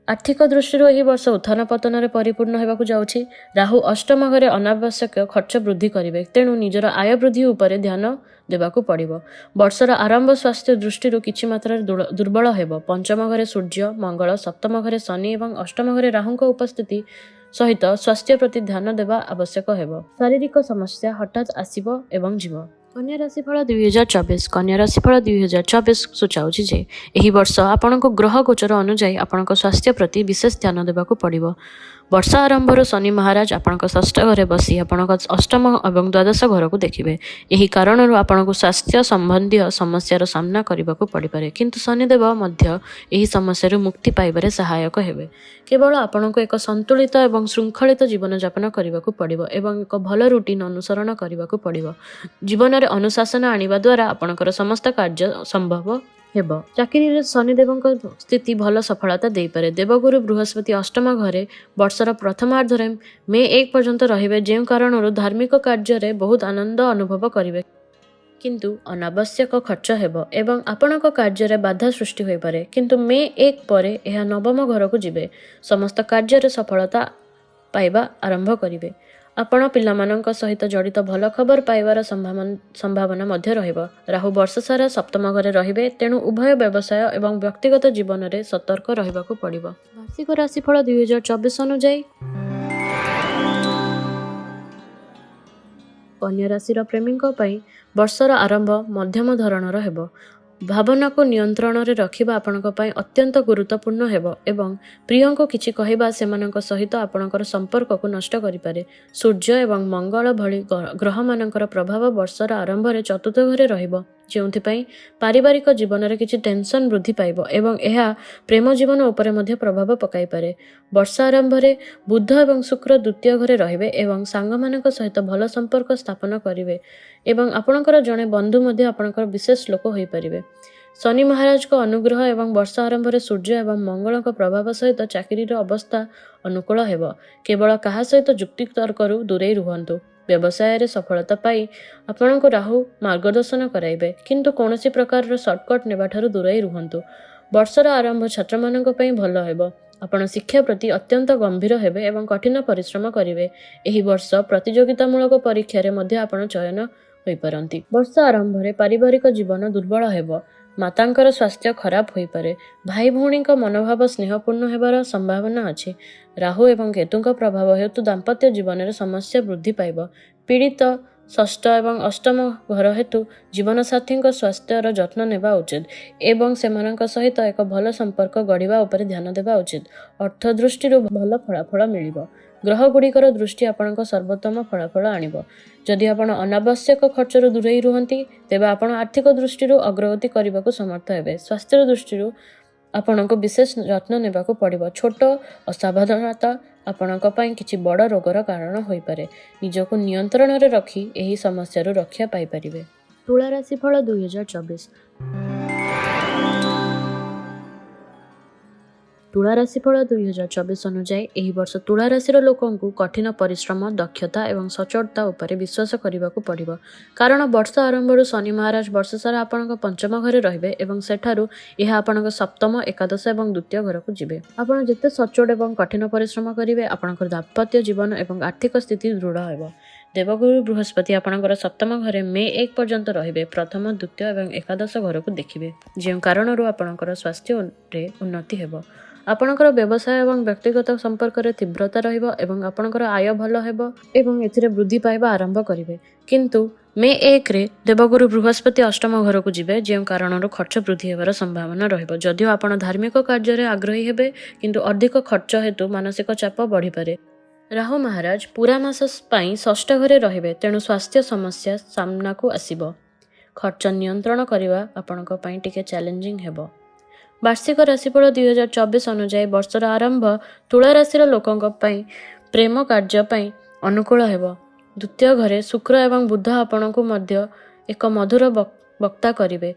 ଆର୍ଥିକ ଦୃଷ୍ଟିରୁ ଏହି ବର୍ଷ ଉତ୍ଥାନ ପତନରେ ପରିପୂର୍ଣ୍ଣ ହେବାକୁ ଯାଉଛି। ରାହୁ ଅଷ୍ଟମ ଘରେ ଅନାବଶ୍ୟକ ଖର୍ଚ୍ଚ ବୃଦ୍ଧି କରିବେ, ତେଣୁ ନିଜର ଆୟ ବୃଦ୍ଧି ଉପରେ ଧ୍ୟାନ ଦେବାକୁ ପଡ଼ିବ। ବର୍ଷର ଆରମ୍ଭ ସ୍ୱାସ୍ଥ୍ୟ ଦୃଷ୍ଟିରୁ କିଛି ମାତ୍ରାରେ ଦୁର୍ବଳ ହେବ। ପଞ୍ଚମ ଘରେ ସୂର୍ଯ୍ୟ, ମଙ୍ଗଳ, ସପ୍ତମ ଘରେ ଶନି ଏବଂ ଅଷ୍ଟମ ଘରେ ରାହୁଙ୍କ ଉପସ୍ଥିତି ସହିତ ସ୍ୱାସ୍ଥ୍ୟ ପ୍ରତି ଧ୍ୟାନ ଦେବା ଆବଶ୍ୟକ ହେବ। ଶାରୀରିକ ସମସ୍ୟା ହଠାତ୍ ଆସିବ ଏବଂ ଯିବ। କନ୍ୟା ରାଶିଫଳ 2024। କନ୍ୟା ରାଶିଫଳ 2024 ସୂଚାଉଛି ଯେ ଏହି ବର୍ଷ ଆପଣଙ୍କୁ ଗ୍ରହ ଗୋଚର ଅନୁଯାୟୀ ଆପଣଙ୍କ ସ୍ୱାସ୍ଥ୍ୟ ପ୍ରତି ବିଶେଷ ଧ୍ୟାନ ଦେବାକୁ ପଡ଼ିବ। ବର୍ଷ ଆରମ୍ଭରୁ ଶନି ମହାରାଜ ଆପଣଙ୍କ ଷଷ୍ଠ ଘରେ ବସି ଆପଣଙ୍କ ଅଷ୍ଟମ ଏବଂ ଦ୍ୱାଦଶ ଘରକୁ ଦେଖିବେ। ଏହି କାରଣରୁ ଆପଣଙ୍କୁ ସ୍ୱାସ୍ଥ୍ୟ ସମ୍ବନ୍ଧୀୟ ସମସ୍ୟାର ସାମ୍ନା କରିବାକୁ ପଡ଼ିପାରେ, କିନ୍ତୁ ଶନିଦେବ ମଧ୍ୟ ଏହି ସମସ୍ୟାରୁ ମୁକ୍ତି ପାଇବାରେ ସହାୟକ ହେବେ। କେବଳ ଆପଣଙ୍କୁ ଏକ ସନ୍ତୁଳିତ ଏବଂ ଶୃଙ୍ଖଳିତ ଜୀବନଯାପନ କରିବାକୁ ପଡ଼ିବ ଏବଂ ଏକ ଭଲ ରୁଟିନ୍ ଅନୁସରଣ କରିବାକୁ ପଡ଼ିବ। ଜୀବନରେ ଅନୁଶାସନ ଆଣିବା ଦ୍ୱାରା ଆପଣଙ୍କର ସମସ୍ତ କାର୍ଯ୍ୟ ସମ୍ଭବ ହେବ। ଚାକିରିରେ ଶନିଦେବଙ୍କ ସ୍ଥିତି ଭଲ ସଫଳତା ଦେଇପାରେ। ଦେବଗୁରୁ ବୃହସ୍ପତି ଅଷ୍ଟମ ଘରେ ବର୍ଷର ପ୍ରଥମାର୍ଦ୍ଧରେ ମେ 1 ପର୍ଯ୍ୟନ୍ତ ରହିବେ, ଯେଉଁ କାରଣରୁ ଧାର୍ମିକ କାର୍ଯ୍ୟରେ ବହୁତ ଆନନ୍ଦ ଅନୁଭବ କରିବେ, କିନ୍ତୁ ଅନାବଶ୍ୟକ ଖର୍ଚ୍ଚ ହେବ ଏବଂ ଆପଣଙ୍କ କାର୍ଯ୍ୟରେ ବାଧା ସୃଷ୍ଟି ହୋଇପାରେ। କିନ୍ତୁ ମେ 1 ପରେ ଏହା ନବମ ଘରକୁ ଯିବେ, ସମସ୍ତ କାର୍ଯ୍ୟରେ ସଫଳତା ପାଇବା ଆରମ୍ଭ କରିବେ। ଆପଣ ପିଲାମାନଙ୍କ ସହିତ ଜଡ଼ିତ ଭଲ ଖବର ପାଇବାର ସମ୍ଭାବନା ମଧ୍ୟ ରହିବ। ରାହୁ ବର୍ଷସାରା ସପ୍ତମ ଘରେ ରହିବେ, ତେଣୁ ଉଭୟ ବ୍ୟବସାୟ ଏବଂ ବ୍ୟକ୍ତିଗତ ଜୀବନରେ ସତର୍କ ରହିବାକୁ ପଡ଼ିବ। ବାର୍ଷିକ ରାଶିଫଳ 2024 ଅନୁଯାୟୀ, କନ୍ୟା ରାଶିର ପ୍ରେମୀଙ୍କ ପାଇଁ ବର୍ଷର ଆରମ୍ଭ ମଧ୍ୟମ ଧରଣର ହେବ। ଭାବନାକୁ ନିୟନ୍ତ୍ରଣରେ ରଖିବା ଆପଣଙ୍କ ପାଇଁ ଅତ୍ୟନ୍ତ ଗୁରୁତ୍ୱପୂର୍ଣ୍ଣ ହେବ ଏବଂ ପ୍ରିୟଙ୍କୁ କିଛି କହିବା ସେମାନଙ୍କ ସହିତ ଆପଣଙ୍କର ସମ୍ପର୍କକୁ ନଷ୍ଟ କରିପାରେ। ସୂର୍ଯ୍ୟ ଏବଂ ମଙ୍ଗଳ ଭଳି ଗ୍ରହମାନଙ୍କର ପ୍ରଭାବ ବର୍ଷର ଆରମ୍ଭରେ ଚତୁର୍ଥ ଘରେ ରହିବ, ଯେଉଁଥିପାଇଁ ପାରିବାରିକ ଜୀବନରେ କିଛି ଟେନସନ୍ ବୃଦ୍ଧି ପାଇବ ଏବଂ ଏହା ପ୍ରେମ ଜୀବନ ଉପରେ ମଧ୍ୟ ପ୍ରଭାବ ପକାଇପାରେ। ବର୍ଷ ଆରମ୍ଭରେ ବୁଧ ଏବଂ ଶୁକ୍ର ଦ୍ୱିତୀୟ ଘରେ ରହିବେ ଏବଂ ସାଙ୍ଗମାନଙ୍କ ସହିତ ଭଲ ସମ୍ପର୍କ ସ୍ଥାପନ କରିବେ ଏବଂ ଆପଣଙ୍କର ଜଣେ ବନ୍ଧୁ ମଧ୍ୟ ଆପଣଙ୍କର ବିଶେଷ ଲୋକ ହୋଇପାରିବେ। ଶନି ମହାରାଜଙ୍କ ଅନୁଗ୍ରହ ଏବଂ ବର୍ଷ ଆରମ୍ଭରେ ସୂର୍ଯ୍ୟ ଏବଂ ମଙ୍ଗଳଙ୍କ ପ୍ରଭାବ ସହିତ ଚାକିରିର ଅବସ୍ଥା ଅନୁକୂଳ ହେବ। କେବଳ କାହା ସହିତ ଯୁକ୍ତିତର୍କରୁ ଦୂରେଇ ରୁହନ୍ତୁ। ବ୍ୟବସାୟରେ ସଫଳତା ପାଇଁ ଆପଣଙ୍କୁ ରାହୁ ମାର୍ଗଦର୍ଶନ କରାଇବେ, କିନ୍ତୁ କୌଣସି ପ୍ରକାରର ସର୍ଟକଟ୍ ନେବାଠାରୁ ଦୂରେଇ ରୁହନ୍ତୁ। ବର୍ଷର ଆରମ୍ଭ ଛାତ୍ରମାନଙ୍କ ପାଇଁ ଭଲ ହେବ। ଆପଣ ଶିକ୍ଷା ପ୍ରତି ଅତ୍ୟନ୍ତ ଗମ୍ଭୀର ହେବେ ଏବଂ କଠିନ ପରିଶ୍ରମ କରିବେ। ଏହି ବର୍ଷ ପ୍ରତିଯୋଗିତାମୂଳକ ପରୀକ୍ଷାରେ ମଧ୍ୟ ଆପଣ ଚୟନ ହୋଇପାରନ୍ତି। ବର୍ଷ ଆରମ୍ଭରେ ପାରିବାରିକ ଜୀବନ ଦୁର୍ବଳ ହେବ। ମାତାଙ୍କର ସ୍ୱାସ୍ଥ୍ୟ ଖରାପ ହୋଇପାରେ। ଭାଇ ଭଉଣୀଙ୍କ ମନୋଭାବ ସ୍ନେହପୂର୍ଣ୍ଣ ହେବାର ସମ୍ଭାବନା ଅଛି। ରାହୁ ଏବଂ କେତୁଙ୍କ ପ୍ରଭାବ ହେତୁ ଦାମ୍ପତ୍ୟ ଜୀବନରେ ସମସ୍ୟା ବୃଦ୍ଧି ପାଇବ। ପୀଡ଼ିତ ଷଷ୍ଠ ଏବଂ ଅଷ୍ଟମ ଘର ହେତୁ ଜୀବନସାଥୀଙ୍କ ସ୍ୱାସ୍ଥ୍ୟର ଯତ୍ନ ନେବା ଉଚିତ ଏବଂ ସେମାନଙ୍କ ସହିତ ଏକ ଭଲ ସମ୍ପର୍କ ଗଢ଼ିବା ଉପରେ ଧ୍ୟାନ ଦେବା ଉଚିତ। ଅର୍ଥ ଦୃଷ୍ଟିରୁ ଭଲ ଫଳାଫଳ ମିଳିବ। ଗ୍ରହଗୁଡ଼ିକର ଦୃଷ୍ଟି ଆପଣଙ୍କ ସର୍ବୋତ୍ତମ ଫଳାଫଳ ଆଣିବ। ଯଦି ଆପଣ ଅନାବଶ୍ୟକ ଖର୍ଚ୍ଚରୁ ଦୂରେଇ ରୁହନ୍ତି, ତେବେ ଆପଣ ଆର୍ଥିକ ଦୃଷ୍ଟିରୁ ଅଗ୍ରଗତି କରିବାକୁ ସମର୍ଥ ହେବେ। ସ୍ୱାସ୍ଥ୍ୟ ଦୃଷ୍ଟିରୁ ଆପଣଙ୍କୁ ବିଶେଷ ଯତ୍ନ ନେବାକୁ ପଡ଼ିବ। ଛୋଟ ଅସାବଧାନତା ଆପଣଙ୍କ ପାଇଁ କିଛି ବଡ଼ ରୋଗର କାରଣ ହୋଇପାରେ। ନିଜକୁ ନିୟନ୍ତ୍ରଣରେ ରଖି ଏହି ସମସ୍ୟାରୁ ରକ୍ଷା ପାଇପାରିବେ। ତୁଳା ରାଶି ଫଳ 2024। ତୁଳା ରାଶିଫଳ 2024 ଅନୁଯାୟୀ, ଏହି ବର୍ଷ ତୁଳା ରାଶିର ଲୋକଙ୍କୁ କଠିନ ପରିଶ୍ରମ, ଦକ୍ଷତା ଏବଂ ସଚୋଟତା ଉପରେ ବିଶ୍ୱାସ କରିବାକୁ ପଡ଼ିବ, କାରଣ ବର୍ଷ ଆରମ୍ଭରୁ ଶନି ମହାରାଜ ବର୍ଷ ସାରା ଆପଣଙ୍କ ପଞ୍ଚମ ଘରେ ରହିବେ ଏବଂ ସେଠାରୁ ଏହା ଆପଣଙ୍କ ସପ୍ତମ, ଏକାଦଶ ଏବଂ ଦ୍ୱିତୀୟ ଘରକୁ ଯିବେ। ଆପଣ ଯେତେ ସଚୋଟ ଏବଂ କଠିନ ପରିଶ୍ରମ କରିବେ, ଆପଣଙ୍କର ଦାମ୍ପତ୍ୟ ଜୀବନ ଏବଂ ଆର୍ଥିକ ସ୍ଥିତି ଦୃଢ଼ ହେବ। ଦେବଗୁରୁ ବୃହସ୍ପତି ଆପଣଙ୍କର ସପ୍ତମ ଘରେ ମେ 1 ପର୍ଯ୍ୟନ୍ତ ରହିବେ। ପ୍ରଥମ, ଦ୍ୱିତୀୟ ଏବଂ ଏକାଦଶ ଘରକୁ ଦେଖିବେ, ଯେଉଁ କାରଣରୁ ଆପଣଙ୍କର ସ୍ୱାସ୍ଥ୍ୟରେ ଉନ୍ନତି ହେବ। ଆପଣଙ୍କର ବ୍ୟବସାୟ ଏବଂ ବ୍ୟକ୍ତିଗତ ସମ୍ପର୍କରେ ତୀବ୍ରତା ରହିବ ଏବଂ ଆପଣଙ୍କର ଆୟ ଭଲ ହେବ ଏବଂ ଏଥିରେ ବୃଦ୍ଧି ପାଇବା ଆରମ୍ଭ କରିବେ। କିନ୍ତୁ ମେ 1ରେ ଦେବଗୁରୁ ବୃହସ୍ପତି ଅଷ୍ଟମ ଘରକୁ ଯିବେ, ଯେଉଁ କାରଣରୁ ଖର୍ଚ୍ଚ ବୃଦ୍ଧି ହେବାର ସମ୍ଭାବନା ରହିବ। ଯଦିଓ ଆପଣ ଧାର୍ମିକ କାର୍ଯ୍ୟରେ ଆଗ୍ରହୀ ହେବେ, କିନ୍ତୁ ଅଧିକ ଖର୍ଚ୍ଚ ହେତୁ ମାନସିକ ଚାପ ବଢ଼ିପାରେ। ରାହୁ ମହାରାଜ ପୁରା ମାସ ପାଇଁ ଷଷ୍ଠ ଘରେ ରହିବେ, ତେଣୁ ସ୍ୱାସ୍ଥ୍ୟ ସମସ୍ୟା ସାମ୍ନାକୁ ଆସିବ। ଖର୍ଚ୍ଚ ନିୟନ୍ତ୍ରଣ କରିବା ଆପଣଙ୍କ ପାଇଁ ଟିକେ ଚ୍ୟାଲେଞ୍ଜିଂ ହେବ। ବାର୍ଷିକ ରାଶିଫଳ 2024 ଅନୁଯାୟୀ, ବର୍ଷର ଆରମ୍ଭ ତୁଳା ରାଶିର ଲୋକଙ୍କ ପାଇଁ ପ୍ରେମ କାର୍ଯ୍ୟ ପାଇଁ ଅନୁକୂଳ ହେବ। ଦ୍ୱିତୀୟ ଘରେ ଶୁକ୍ର ଏବଂ ବୁଧ ଆପଣଙ୍କୁ ମଧ୍ୟ ଏକ ମଧୁର ବକ୍ତା କରିବେ,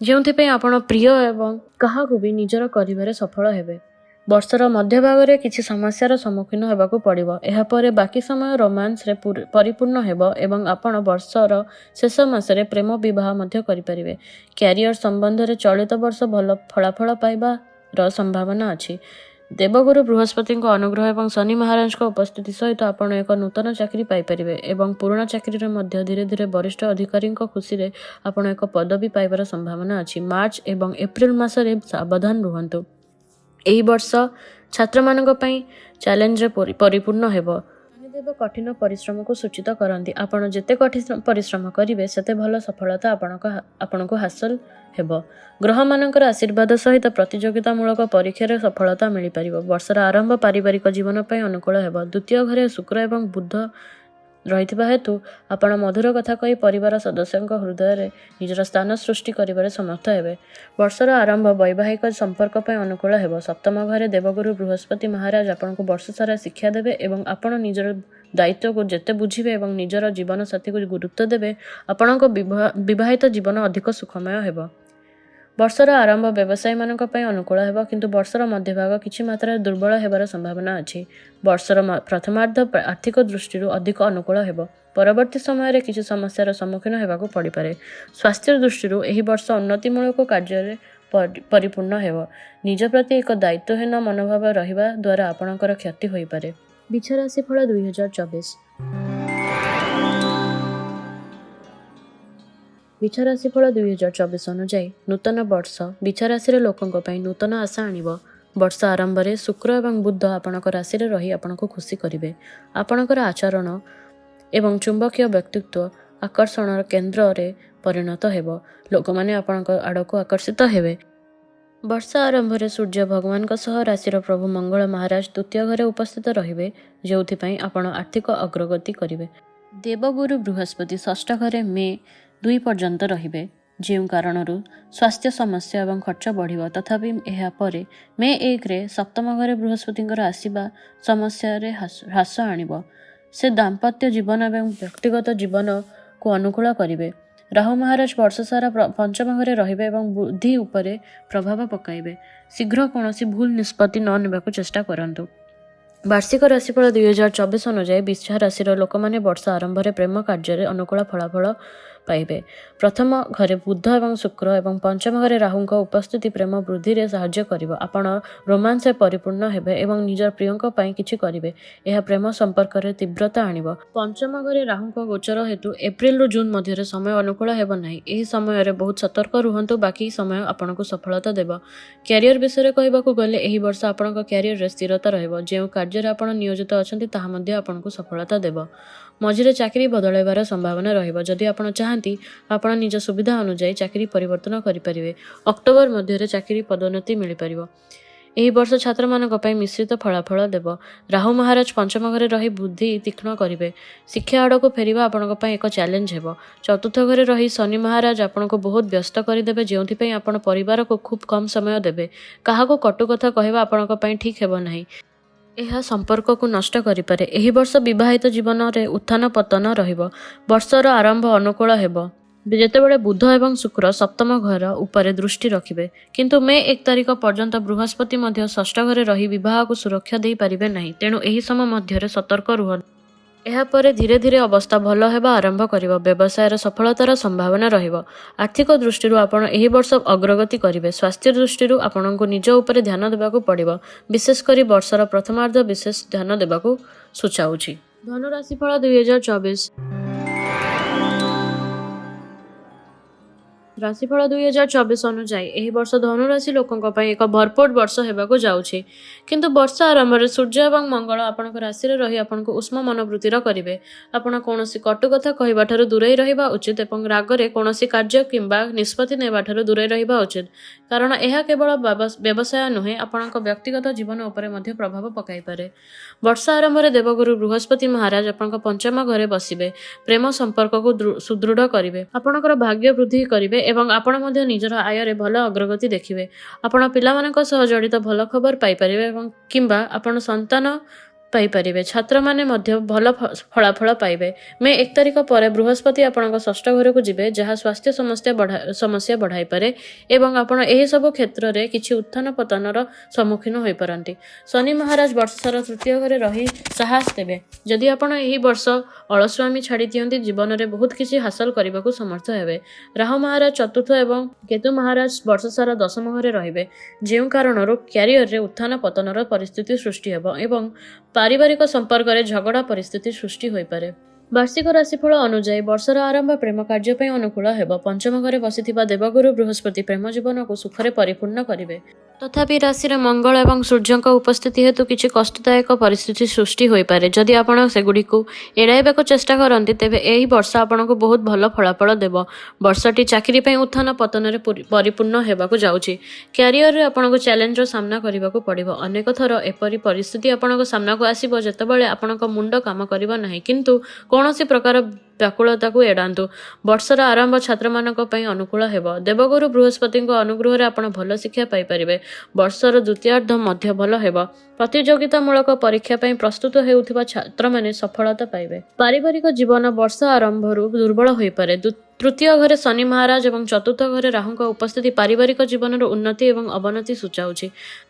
ଯେଉଁଥିପାଇଁ ଆପଣ ପ୍ରିୟ ଏବଂ କାହାକୁ ବି ନିଜର କରିବାରେ ସଫଳ ହେବେ। ବର୍ଷର ମଧ୍ୟଭାଗରେ କିଛି ସମସ୍ୟାର ସମ୍ମୁଖୀନ ହେବାକୁ ପଡ଼ିବ। ଏହାପରେ ବାକି ସମୟ ରୋମାନ୍ସରେ ପରିପୂର୍ଣ୍ଣ ହେବ ଏବଂ ଆପଣ ବର୍ଷର ଶେଷ ମାସରେ ପ୍ରେମ ବିବାହ ମଧ୍ୟ କରିପାରିବେ। କ୍ୟାରିୟର ସମ୍ବନ୍ଧରେ ଚଳିତ ବର୍ଷ ଭଲ ଫଳାଫଳ ପାଇବାର ସମ୍ଭାବନା ଅଛି। ଦେବଗୁରୁ ବୃହସ୍ପତିଙ୍କ ଅନୁଗ୍ରହ ଏବଂ ଶନି ମହାରାଜଙ୍କ ଉପସ୍ଥିତି ସହିତ ଆପଣ ଏକ ନୂତନ ଚାକିରି ପାଇପାରିବେ ଏବଂ ପୁରୁଣା ଚାକିରିରେ ମଧ୍ୟ ଧୀରେ ଧୀରେ ବରିଷ୍ଠ ଅଧିକାରୀଙ୍କ ଖୁସିରେ ଆପଣ ଏକ ପଦବୀ ପାଇବାର ସମ୍ଭାବନା ଅଛି। ମାର୍ଚ୍ଚ ଏବଂ ଏପ୍ରିଲ ମାସରେ ସାବଧାନ ରୁହନ୍ତୁ। ଏହି ବର୍ଷ ଛାତ୍ରମାନଙ୍କ ପାଇଁ ଚ୍ୟାଲେଞ୍ଜରେ ପରିପୂର୍ଣ୍ଣ ହେବ। ଶନିଦେବ କଠିନ ପରିଶ୍ରମକୁ ସୂଚିତ କରନ୍ତି। ଆପଣ ଯେତେ କଠିନ ପରିଶ୍ରମ କରିବେ, ସେତେ ଭଲ ସଫଳତା ଆପଣଙ୍କୁ ହାସଲ ହେବ। ଗ୍ରହମାନଙ୍କର ଆଶୀର୍ବାଦ ସହିତ ପ୍ରତିଯୋଗିତାମୂଳକ ପରୀକ୍ଷାରେ ସଫଳତା ମିଳିପାରିବ। ବର୍ଷର ଆରମ୍ଭ ପାରିବାରିକ ଜୀବନ ପାଇଁ ଅନୁକୂଳ ହେବ। ଦ୍ୱିତୀୟ ଘରେ ଶୁକ୍ର ଏବଂ ବୁଧ ରହିଥିବା ହେତୁ ଆପଣ ମଧୁର କଥା କହି ପରିବାର ସଦସ୍ୟଙ୍କ ହୃଦୟରେ ନିଜର ସ୍ଥାନ ସୃଷ୍ଟି କରିବାରେ ସମର୍ଥ ହେବେ। ବର୍ଷର ଆରମ୍ଭ ବୈବାହିକ ସମ୍ପର୍କ ପାଇଁ ଅନୁକୂଳ ହେବ। ସପ୍ତମ ଘରେ ଦେବଗୁରୁ ବୃହସ୍ପତି ମହାରାଜ ଆପଣଙ୍କୁ ବର୍ଷ ସାରା ଶିକ୍ଷା ଦେବେ ଏବଂ ଆପଣ ନିଜର ଦାୟିତ୍ୱକୁ ଯେତେ ବୁଝିବେ ଏବଂ ନିଜର ଜୀବନସାଥୀକୁ ଗୁରୁତ୍ୱ ଦେବେ, ଆପଣଙ୍କ ବିବାହିତ ଜୀବନ ଅଧିକ ସୁଖମୟ ହେବ। ବର୍ଷର ଆରମ୍ଭ ବ୍ୟବସାୟୀମାନଙ୍କ ପାଇଁ ଅନୁକୂଳ ହେବ, କିନ୍ତୁ ବର୍ଷର ମଧ୍ୟଭାଗ କିଛି ମାତ୍ରାରେ ଦୁର୍ବଳ ହେବାର ସମ୍ଭାବନା ଅଛି। ବର୍ଷର ପ୍ରଥମାର୍ଦ୍ଧ ଆର୍ଥିକ ଦୃଷ୍ଟିରୁ ଅଧିକ ଅନୁକୂଳ ହେବ। ପରବର୍ତ୍ତୀ ସମୟରେ କିଛି ସମସ୍ୟାର ସମ୍ମୁଖୀନ ହେବାକୁ ପଡ଼ିପାରେ। ସ୍ୱାସ୍ଥ୍ୟ ଦୃଷ୍ଟିରୁ ଏହି ବର୍ଷ ଉନ୍ନତିମୂଳକ କାର୍ଯ୍ୟରେ ପରିପୂର୍ଣ୍ଣ ହେବ। ନିଜ ପ୍ରତି ଏକ ଦାୟିତ୍ୱହୀନ ମନୋଭାବ ରହିବା ଦ୍ୱାରା ଆପଣଙ୍କର କ୍ଷତି ହୋଇପାରେ। ବିଛା ରାଶି ଫଳ 2024। ବିଛା ରାଶିଫଳ 2024 ଅନୁଯାୟୀ, ନୂତନ ବର୍ଷ ବିଛା ରାଶିର ଲୋକଙ୍କ ପାଇଁ ନୂତନ ଆଶା ଆଣିବ। ବର୍ଷ ଆରମ୍ଭରେ ଶୁକ୍ର ଏବଂ ବୁଧ ଆପଣଙ୍କ ରାଶିରେ ରହି ଆପଣଙ୍କୁ ଖୁସି କରିବେ। ଆପଣଙ୍କର ଆଚରଣ ଏବଂ ଚୁମ୍ବକୀୟ ବ୍ୟକ୍ତିତ୍ୱ ଆକର୍ଷଣର କେନ୍ଦ୍ରରେ ପରିଣତ ହେବ। ଲୋକମାନେ ଆପଣଙ୍କ ଆଡ଼କୁ ଆକର୍ଷିତ ହେବେ। ବର୍ଷ ଆରମ୍ଭରେ ସୂର୍ଯ୍ୟ ଭଗବାନଙ୍କ ସହ ରାଶିର ପ୍ରଭୁ ମଙ୍ଗଳ ମହାରାଜ ଦ୍ୱିତୀୟ ଘରେ ଉପସ୍ଥିତ ରହିବେ, ଯେଉଁଥିପାଇଁ ଆପଣ ଆର୍ଥିକ ଅଗ୍ରଗତି କରିବେ। ଦେବଗୁରୁ ବୃହସ୍ପତି ଷଷ୍ଠ ଘରେ ମେ 2 ପର୍ଯ୍ୟନ୍ତ ରହିବେ। ଯେଉଁ କାରଣରୁ ସ୍ୱାସ୍ଥ୍ୟ ସମସ୍ୟା ଏବଂ ଖର୍ଚ୍ଚ ବଢ଼ିବ। ତଥାପି ଏହା ପରେ ମେ 1ରେ ସପ୍ତମ ଘରେ ବୃହସ୍ପତିଙ୍କର ଆସିବା ସମସ୍ୟାରେ ହ୍ରାସ ଆଣିବ। ସେ ଦାମ୍ପତ୍ୟ ଜୀବନ ଏବଂ ବ୍ୟକ୍ତିଗତ ଜୀବନକୁ ଅନୁକୂଳ କରିବେ। ରାହୁ ମହାରାଜ ବର୍ଷ ସାରା ପଞ୍ଚମ ଘରେ ରହିବେ ଏବଂ ବୁଦ୍ଧି ଉପରେ ପ୍ରଭାବ ପକାଇବେ। ଶୀଘ୍ର କୌଣସି ଭୁଲ ନିଷ୍ପତ୍ତି ନ ନେବାକୁ ଚେଷ୍ଟା କରନ୍ତୁ। ବାର୍ଷିକ ରାଶିଫଳ 2024 ଅନୁଯାୟୀ, ବିଛା ରାଶିର ଲୋକମାନେ ବର୍ଷ ଆରମ୍ଭରେ ପ୍ରେମ କାର୍ଯ୍ୟରେ ଅନୁକୂଳ ଫଳାଫଳ ପାଇବେ। ପ୍ରଥମ ଘରେ ବୁଧ ଏବଂ ଶୁକ୍ର ଏବଂ ପଞ୍ଚମ ଘରେ ରାହୁଙ୍କ ଉପସ୍ଥିତି ପ୍ରେମ ବୃଦ୍ଧିରେ ସାହାଯ୍ୟ କରିବ। ଆପଣ ରୋମାନ୍ସରେ ପରିପୂର୍ଣ୍ଣ ହେବେ ଏବଂ ନିଜ ପ୍ରିୟଙ୍କ ପାଇଁ କିଛି କରିବେ। ଏହା ପ୍ରେମ ସମ୍ପର୍କରେ ତୀବ୍ରତା ଆଣିବ। ପଞ୍ଚମ ଘରେ ରାହୁଙ୍କ ଗୋଚର ହେତୁ ଏପ୍ରିଲରୁ ଜୁନ୍ ମଧ୍ୟରେ ସମୟ ଅନୁକୂଳ ହେବ ନାହିଁ। ଏହି ସମୟରେ ବହୁତ ସତର୍କ ରୁହନ୍ତୁ। ବାକି ସମୟ ଆପଣଙ୍କୁ ସଫଳତା ଦେବ। କ୍ୟାରିୟର ବିଷୟରେ କହିବାକୁ ଗଲେ, ଏହି ବର୍ଷ ଆପଣଙ୍କ କ୍ୟାରିୟରରେ ସ୍ଥିରତା ରହିବ। ଯେଉଁ କାର୍ଯ୍ୟରେ ଆପଣ ନିୟୋଜିତ ଅଛନ୍ତି, ତାହା ମଧ୍ୟ ଆପଣଙ୍କୁ ସଫଳତା ଦେବ। ମଝିରେ ଚାକିରି ବଦଳାଇବାର ସମ୍ଭାବନା ରହିବ। ଯଦି ଆପଣ ଚାହାନ୍ତି, ଆପଣ ନିଜ ସୁବିଧା ଅନୁଯାୟୀ ଚାକିରି ପରିବର୍ତ୍ତନ କରିପାରିବେ। ଅକ୍ଟୋବର ମଧ୍ୟରେ ଚାକିରି ପଦୋନ୍ନତି ମିଳିପାରିବ। ଏହି ବର୍ଷ ଛାତ୍ରମାନଙ୍କ ପାଇଁ ମିଶ୍ରିତ ଫଳାଫଳ ଦେବ। ରାହୁ ମହାରାଜ ପଞ୍ଚମ ଘରେ ରହି ବୁଦ୍ଧି ତୀକ୍ଷ୍ଣ କରିବେ। ଶିକ୍ଷା ଆଡ଼କୁ ଫେରିବା ଆପଣଙ୍କ ପାଇଁ ଏକ ଚ୍ୟାଲେଞ୍ଜ ହେବ। ଚତୁର୍ଥ ଘରେ ରହି ଶନି ମହାରାଜ ଆପଣଙ୍କୁ ବହୁତ ବ୍ୟସ୍ତ କରିଦେବେ, ଯେଉଁଥିପାଇଁ ଆପଣ ପରିବାରକୁ ଖୁବ୍ କମ୍ ସମୟ ଦେବେ। କାହାକୁ କଟୁ କଥା କହିବା ଆପଣଙ୍କ ପାଇଁ ଠିକ୍ ହେବ ନାହିଁ। ଏହା ସମ୍ପର୍କକୁ ନଷ୍ଟ କରିପାରେ। ଏହି ବର୍ଷ ବିବାହିତ ଜୀବନରେ ଉତ୍ଥାନ ପତନ ରହିବ। ବର୍ଷର ଆରମ୍ଭ ଅନୁକୂଳ ହେବ, ଯେତେବେଳେ ବୁଧ ଏବଂ ଶୁକ୍ର ସପ୍ତମ ଘର ଉପରେ ଦୃଷ୍ଟି ରଖିବେ। କିନ୍ତୁ ମେ 1 ତାରିଖ ପର୍ଯ୍ୟନ୍ତ ବୃହସ୍ପତି ମଧ୍ୟ ଷଷ୍ଠ ଘରେ ରହି ବିବାହକୁ ସୁରକ୍ଷା ଦେଇପାରିବେ ନାହିଁ। ତେଣୁ ଏହି ସମୟ ମଧ୍ୟରେ ସତର୍କ ରୁହନ୍ତୁ। ଏହାପରେ ଧୀରେ ଧୀରେ ଅବସ୍ଥା ଭଲ ହେବା ଆରମ୍ଭ କରିବ। ବ୍ୟବସାୟର ସଫଳତାର ସମ୍ଭାବନା ରହିବ। ଆର୍ଥିକ ଦୃଷ୍ଟିରୁ ଆପଣ ଏହି ବର୍ଷ ଅଗ୍ରଗତି କରିବେ। ସ୍ୱାସ୍ଥ୍ୟ ଦୃଷ୍ଟିରୁ ଆପଣଙ୍କୁ ନିଜ ଉପରେ ଧ୍ୟାନ ଦେବାକୁ ପଡ଼ିବ। ବିଶେଷ କରି ବର୍ଷର ପ୍ରଥମାର୍ଦ୍ଧ ବିଶେଷ ଧ୍ୟାନ ଦେବାକୁ ସୂଚାଉଛି। ଧନୁ ରାଶିଫଳ 2024। ରାଶିଫଳ 2024 ଅନୁଯାୟୀ, ଏହି ବର୍ଷ ଧନୁରାଶି ଲୋକଙ୍କ ପାଇଁ ଏକ ଭରପୁର ବର୍ଷ ହେବାକୁ ଯାଉଛି। କିନ୍ତୁ ବର୍ଷ ଆରମ୍ଭରେ ସୂର୍ଯ୍ୟ ଏବଂ ମଙ୍ଗଳ ଆପଣଙ୍କ ରାଶିରେ ରହି ଆପଣଙ୍କୁ ଉଷ୍ମ ମନୋବୃତ୍ତିର କରିବେ। ଆପଣ କୌଣସି କଟୁ କଥା କହିବାଠାରୁ ଦୂରେଇ ରହିବା ଉଚିତ ଏବଂ ରାଗରେ କୌଣସି କାର୍ଯ୍ୟ କିମ୍ବା ନିଷ୍ପତ୍ତି ନେବାଠାରୁ ଦୂରେଇ ରହିବା ଉଚିତ, କାରଣ ଏହା କେବଳ ବ୍ୟବସାୟ ନୁହେଁ, ଆପଣଙ୍କ ବ୍ୟକ୍ତିଗତ ଜୀବନ ଉପରେ ମଧ୍ୟ ପ୍ରଭାବ ପକାଇପାରେ। ବର୍ଷ ଆରମ୍ଭରେ ଦେବଗୁରୁ ବୃହସ୍ପତି ମହାରାଜ ଆପଣଙ୍କ ପଞ୍ଚମ ଘରେ ବସିବେ। ପ୍ରେମ ସମ୍ପର୍କକୁ ସୁଦୃଢ଼ କରିବେ। ଆପଣଙ୍କର ଭାଗ୍ୟ ବୃଦ୍ଧି କରିବେ ଏବଂ ଆପଣ ମଧ୍ୟ ନିଜର ଆୟରେ ଭଲ ଅଗ୍ରଗତି ଦେଖିବେ। ଆପଣ ପିଲାମାନଙ୍କ ସହ ଜଡ଼ିତ ଭଲ ଖବର ପାଇପାରିବେ ଏବଂ କିମ୍ବା ଆପଣ ସନ୍ତାନ ପାଇପାରିବେ। ଛାତ୍ରମାନେ ମଧ୍ୟ ଭଲ ଫଳାଫଳ ପାଇବେ। ମେ 1 ତାରିଖ ପରେ ବୃହସ୍ପତି ଆପଣଙ୍କ ଷଷ୍ଠ ଘରକୁ ଯିବେ, ଯାହା ସ୍ୱାସ୍ଥ୍ୟ ସମସ୍ୟା ବଢ଼ାଇପାରେ ଏବଂ ଆପଣ ଏହିସବୁ କ୍ଷେତ୍ରରେ କିଛି ଉତ୍ଥାନ ପତନର ସମ୍ମୁଖୀନ ହୋଇପାରନ୍ତି। ଶନି ମହାରାଜ ବର୍ଷସାରା ତୃତୀୟ ଘରେ ରହି ସାହସ ଦେବେ। ଯଦି ଆପଣ ଏହି ବର୍ଷ ଅଳସୁଆମି ଛାଡ଼ି ଦିଅନ୍ତି, ଜୀବନରେ ବହୁତ କିଛି ହାସଲ କରିବାକୁ ସମର୍ଥ ହେବେ। ରାହୁ ମହାରାଜ ଚତୁର୍ଥ ଏବଂ କେତୁ ମହାରାଜ ବର୍ଷସାରା ଦଶମ ଘରେ ରହିବେ, ଯେଉଁ କାରଣରୁ କ୍ୟାରିୟରରେ ଉତ୍ଥାନ ପତନର ପରିସ୍ଥିତି ସୃଷ୍ଟି ହେବ ଏବଂ ପାରିବାରିକ ସମ୍ପର୍କରେ ଝଗଡ଼ା ପରିସ୍ଥିତି ସୃଷ୍ଟି ହୋଇପାରେ। ବାର୍ଷିକ ରାଶିଫଳ ଅନୁଯାୟୀ, ବର୍ଷର ଆରମ୍ଭ ପ୍ରେମ କାର୍ଯ୍ୟ ପାଇଁ ଅନୁକୂଳ ହେବ। ପଞ୍ଚମ ଘରେ ବସିଥିବା ଦେବଗୁରୁ ବୃହସ୍ପତି ପ୍ରେମ ଜୀବନକୁ ସୁଖରେ ପରିପୂର୍ଣ୍ଣ କରିବେ। ତଥାପି ରାଶିରେ ମଙ୍ଗଳ ଏବଂ ସୂର୍ଯ୍ୟଙ୍କ ଉପସ୍ଥିତି ହେତୁ କିଛି କଷ୍ଟଦାୟକ ପରିସ୍ଥିତି ସୃଷ୍ଟି ହୋଇପାରେ। ଯଦି ଆପଣ ସେଗୁଡ଼ିକୁ ଏଡ଼ାଇବାକୁ ଚେଷ୍ଟା କରନ୍ତି, ତେବେ ଏହି ବର୍ଷ ଆପଣଙ୍କୁ ବହୁତ ଭଲ ଫଳାଫଳ ଦେବ। ବର୍ଷଟି ଚାକିରି ପାଇଁ ଉତ୍ଥାନ ପତନରେ ପରିପୂର୍ଣ୍ଣ ହେବାକୁ ଯାଉଛି। କ୍ୟାରିୟରରେ ଆପଣଙ୍କୁ ଚ୍ୟାଲେଞ୍ଜର ସାମ୍ନା କରିବାକୁ ପଡ଼ିବ। ଅନେକ ଥର ଏପରି ପରିସ୍ଥିତି ଆପଣଙ୍କ ସାମ୍ନାକୁ ଆସିବ, ଯେତେବେଳେ ଆପଣଙ୍କ ମୁଣ୍ଡ କାମ କରିବ ନାହିଁ। କିନ୍ତୁ କୌଣସି ପ୍ରକାର ବ୍ୟାକୁଳତାକୁ ଏଡ଼ାନ୍ତୁ। ବର୍ଷର ଆରମ୍ଭ ଛାତ୍ରମାନଙ୍କ ପାଇଁ ଅନୁକୂଳ ହେବ। ଦେବଗୁରୁ ବୃହସ୍ପତିଙ୍କ ଅନୁଗ୍ରହରେ ଆପଣ ଭଲ ଶିକ୍ଷା ପାଇପାରିବେ। ବର୍ଷର ଦ୍ୱିତୀୟାର୍ଦ୍ଧ ମଧ୍ୟ ଭଲ ହେବ। ପ୍ରତିଯୋଗିତାମୂଳକ ପରୀକ୍ଷା ପାଇଁ ପ୍ରସ୍ତୁତ ହେଉଥିବା ଛାତ୍ରମାନେ ସଫଳତା ପାଇବେ। ପାରିବାରିକ ଜୀବନ ବର୍ଷ ଆରମ୍ଭରୁ ଦୁର୍ବଳ ହୋଇପାରେ। ତୃତୀୟ ଘରେ ଶନି ମହାରାଜ ଏବଂ ଚତୁର୍ଥ ଘରେ ରାହୁଙ୍କ ଉପସ୍ଥିତି ପାରିବାରିକ ଜୀବନର ଉନ୍ନତି ଏବଂ ଅବନତି ସୂଚାଉଛି।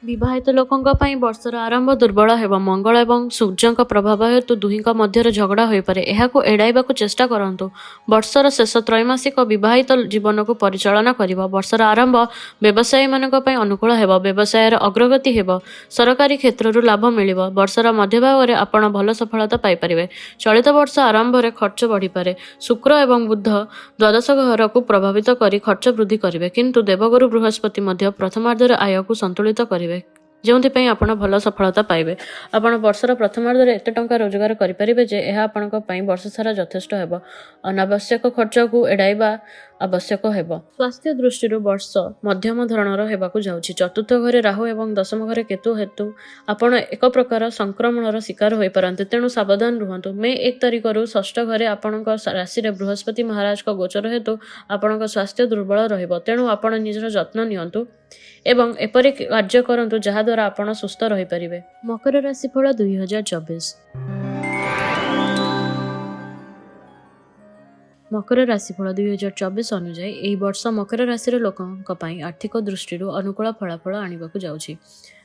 ବିବାହିତ ଲୋକଙ୍କ ପାଇଁ ବର୍ଷର ଆରମ୍ଭ ଦୁର୍ବଳ ହେବ। ମଙ୍ଗଳ ଏବଂ ସୂର୍ଯ୍ୟଙ୍କ ପ୍ରଭାବ ହେତୁ ଦୁହିଁଙ୍କ ମଧ୍ୟରେ ଝଗଡ଼ା ହୋଇପାରେ। ଏହାକୁ ଏଡ଼ାଇବାକୁ ଚେଷ୍ଟା କରନ୍ତୁ। ବର୍ଷର ଶେଷ ତ୍ରୈମାସିକ ବିବାହିତ ଜୀବନକୁ ପରିଚାଳନା କରିବ। ବର୍ଷର ଆରମ୍ଭ ବ୍ୟବସାୟୀମାନଙ୍କ ପାଇଁ ଅନୁକୂଳ ହେବ। ବ୍ୟବସାୟର ଅଗ୍ରଗତି ହେବ। ସରକାରୀ କ୍ଷେତ୍ରରୁ ଲାଭ ମିଳିବ। ବର୍ଷର ମଧ୍ୟଭାଗରେ ଆପଣ ଭଲ ସଫଳତା ପାଇପାରିବେ। ଚଳିତ ବର୍ଷ ଆରମ୍ଭରେ ଖର୍ଚ୍ଚ ବଢ଼ିପାରେ। ଶୁକ୍ର ଏବଂ ବୁଧ ଦ୍ୱାଦଶ ଘରକୁ ପ୍ରଭାବିତ କରି ଖର୍ଚ୍ଚ ବୃଦ୍ଧି କରିବେ। କିନ୍ତୁ ଦେବଗୁରୁ ବୃହସ୍ପତି ମଧ୍ୟ ପ୍ରଥମାର୍ଦ୍ଧରେ ଆୟକୁ ସନ୍ତୁଳିତ କରିବେ, ଯେଉଁଥିପାଇଁ ଆପଣ ଭଲ ସଫଳତା ପାଇବେ। ଆପଣ ବର୍ଷର ପ୍ରଥମାର୍ଦ୍ଧରେ ଏତେ ଟଙ୍କା ରୋଜଗାର କରିପାରିବେ ଯେ ଏହା ଆପଣଙ୍କ ପାଇଁ ବର୍ଷସାରା ଯଥେଷ୍ଟ ହେବ। ଅନାବଶ୍ୟକ ଖର୍ଚ୍ଚକୁ ଏଡ଼ାଇବା ଆବଶ୍ୟକ ହେବ। ସ୍ୱାସ୍ଥ୍ୟ ଦୃଷ୍ଟିରୁ ବର୍ଷ ମଧ୍ୟମ ଧରଣର ହେବାକୁ ଯାଉଛି। ଚତୁର୍ଥ ଘରେ ରାହୁ ଏବଂ ଦଶମ ଘରେ କେତୁ ହେତୁ ଆପଣ ଏକ ପ୍ରକାର ସଂକ୍ରମଣର ଶିକାର ହୋଇପାରନ୍ତି, ତେଣୁ ସାବଧାନ ରୁହନ୍ତୁ। ମେ 1 ତାରିଖରୁ ଷଷ୍ଠ ଘରେ ଆପଣଙ୍କ ରାଶିରେ ବୃହସ୍ପତି ମହାରାଜଙ୍କ ଗୋଚର ହେତୁ ଆପଣଙ୍କ ସ୍ୱାସ୍ଥ୍ୟ ଦୁର୍ବଳ ରହିବ। ତେଣୁ ଆପଣ ନିଜର ଯତ୍ନ ନିଅନ୍ତୁ ଏବଂ ଏପରି କାର୍ଯ୍ୟ କରନ୍ତୁ ଯାହାଦ୍ୱାରା ଆପଣ ସୁସ୍ଥ ରହିପାରିବେ। ମକର ରାଶିଫଳ 2024। ମକର ରାଶିଫଳ 2024 ଅନୁଯାୟୀ ଏହି ବର୍ଷ ମକର ରାଶିର ଲୋକଙ୍କ ପାଇଁ ଆର୍ଥିକ ଦୃଷ୍ଟିରୁ ଅନୁକୂଳ ଫଳାଫଳ ଆଣିବାକୁ ଯାଉଛି।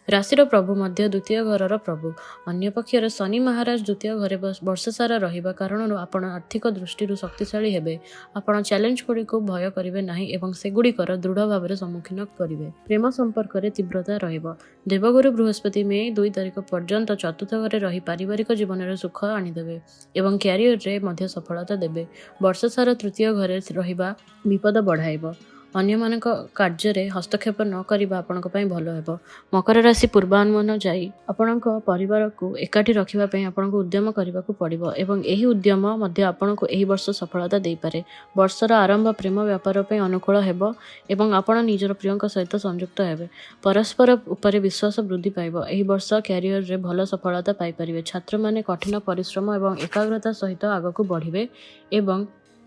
ରାଶିର ପ୍ରଭୁ ମଧ୍ୟ ଦ୍ୱିତୀୟ ଘରର ପ୍ରଭୁ। ଅନ୍ୟପକ୍ଷରେ ଶନି ମହାରାଜ ଦ୍ୱିତୀୟ ଘରେ ବର୍ଷ ସାରା ରହିବା କାରଣରୁ ଆପଣ ଆର୍ଥିକ ଦୃଷ୍ଟିରୁ ଶକ୍ତିଶାଳୀ ହେବେ। ଆପଣ ଚ୍ୟାଲେଞ୍ଜଗୁଡ଼ିକୁ ଭୟ କରିବେ ନାହିଁ ଏବଂ ସେଗୁଡ଼ିକର ଦୃଢ଼ ଭାବରେ ସମ୍ମୁଖୀନ କରିବେ। ପ୍ରେମ ସମ୍ପର୍କରେ ତୀବ୍ରତା ରହିବ। ଦେବଗୁରୁ ବୃହସ୍ପତି ମେ 2 ତାରିଖ ପର୍ଯ୍ୟନ୍ତ ଚତୁର୍ଥ ଘରେ ରହି ପାରିବାରିକ ଜୀବନରେ ସୁଖ ଆଣିଦେବେ ଏବଂ କ୍ୟାରିୟରରେ ମଧ୍ୟ ସଫଳତା ଦେବେ। ବର୍ଷ ସାରା ତୃତୀୟ ଘରେ ରହିବା ବିପଦ ବଢ଼ାଇବ। ଅନ୍ୟମାନଙ୍କ କାର୍ଯ୍ୟରେ ହସ୍ତକ୍ଷେପ ନ କରିବା ଆପଣଙ୍କ ପାଇଁ ଭଲ ହେବ। ମକର ରାଶି ପୂର୍ବାନୁମାନ ଯାଇ ଆପଣଙ୍କ ପରିବାରକୁ ଏକାଠି ରଖିବା ପାଇଁ ଆପଣଙ୍କୁ ଉଦ୍ୟମ କରିବାକୁ ପଡ଼ିବ ଏବଂ ଏହି ଉଦ୍ୟମ ମଧ୍ୟ ଆପଣଙ୍କୁ ଏହି ବର୍ଷ ସଫଳତା ଦେଇପାରେ। ବର୍ଷର ଆରମ୍ଭ ପ୍ରେମ ବ୍ୟାପାର ପାଇଁ ଅନୁକୂଳ ହେବ ଏବଂ ଆପଣ ନିଜର ପ୍ରିୟଙ୍କ ସହିତ ସଂଯୁକ୍ତ ହେବେ। ପରସ୍ପର ଉପରେ ବିଶ୍ୱାସ ବୃଦ୍ଧି ପାଇବ। ଏହି ବର୍ଷ କ୍ୟାରିୟରରେ ଭଲ ସଫଳତା ପାଇପାରିବେ। ଛାତ୍ରମାନେ କଠିନ ପରିଶ୍ରମ ଏବଂ ଏକାଗ୍ରତା ସହିତ ଆଗକୁ ବଢ଼ିବେ ଏବଂ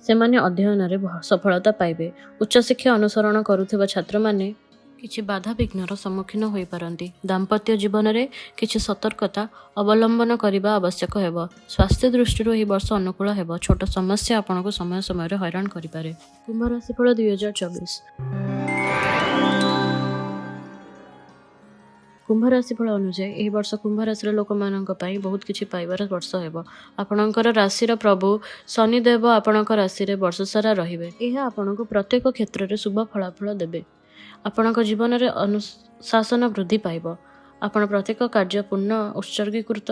ସେମାନେ ଅଧ୍ୟୟନରେ ସଫଳତା ପାଇବେ। ଉଚ୍ଚଶିକ୍ଷା ଅନୁସରଣ କରୁଥିବା ଛାତ୍ରମାନେ କିଛି ବାଧାବିଘ୍ନର ସମ୍ମୁଖୀନ ହୋଇପାରନ୍ତି। ଦାମ୍ପତ୍ୟ ଜୀବନରେ କିଛି ସତର୍କତା ଅବଲମ୍ବନ କରିବା ଆବଶ୍ୟକ ହେବ। ସ୍ୱାସ୍ଥ୍ୟ ଦୃଷ୍ଟିରୁ ଏହି ବର୍ଷ ଅନୁକୂଳ ହେବ। ଛୋଟ ସମସ୍ୟା ଆପଣଙ୍କୁ ସମୟ ସମୟରେ ହଇରାଣ କରିପାରେ। କୁମ୍ଭ ରାଶିଫଳ 2024। କୁମ୍ଭ ରାଶିଫଳ ଅନୁଯାୟୀ ଏହି ବର୍ଷ କୁମ୍ଭ ରାଶିର ଲୋକମାନଙ୍କ ପାଇଁ ବହୁତ କିଛି ପାଇବାର ବର୍ଷ ହେବ। ଆପଣଙ୍କର ରାଶିର ପ୍ରଭୁ ଶନିଦେବ ଆପଣଙ୍କ ରାଶିରେ ବର୍ଷ ସାରା ରହିବେ। ଏହା ଆପଣଙ୍କୁ ପ୍ରତ୍ୟେକ କ୍ଷେତ୍ରରେ ଶୁଭ ଫଳାଫଳ ଦେବେ। ଆପଣଙ୍କ ଜୀବନରେ ଅନୁଶାସନ ବୃଦ୍ଧି ପାଇବ। ଆପଣ ପ୍ରତ୍ୟେକ କାର୍ଯ୍ୟ ପୂର୍ଣ୍ଣ ଉତ୍ସର୍ଗୀକୃତ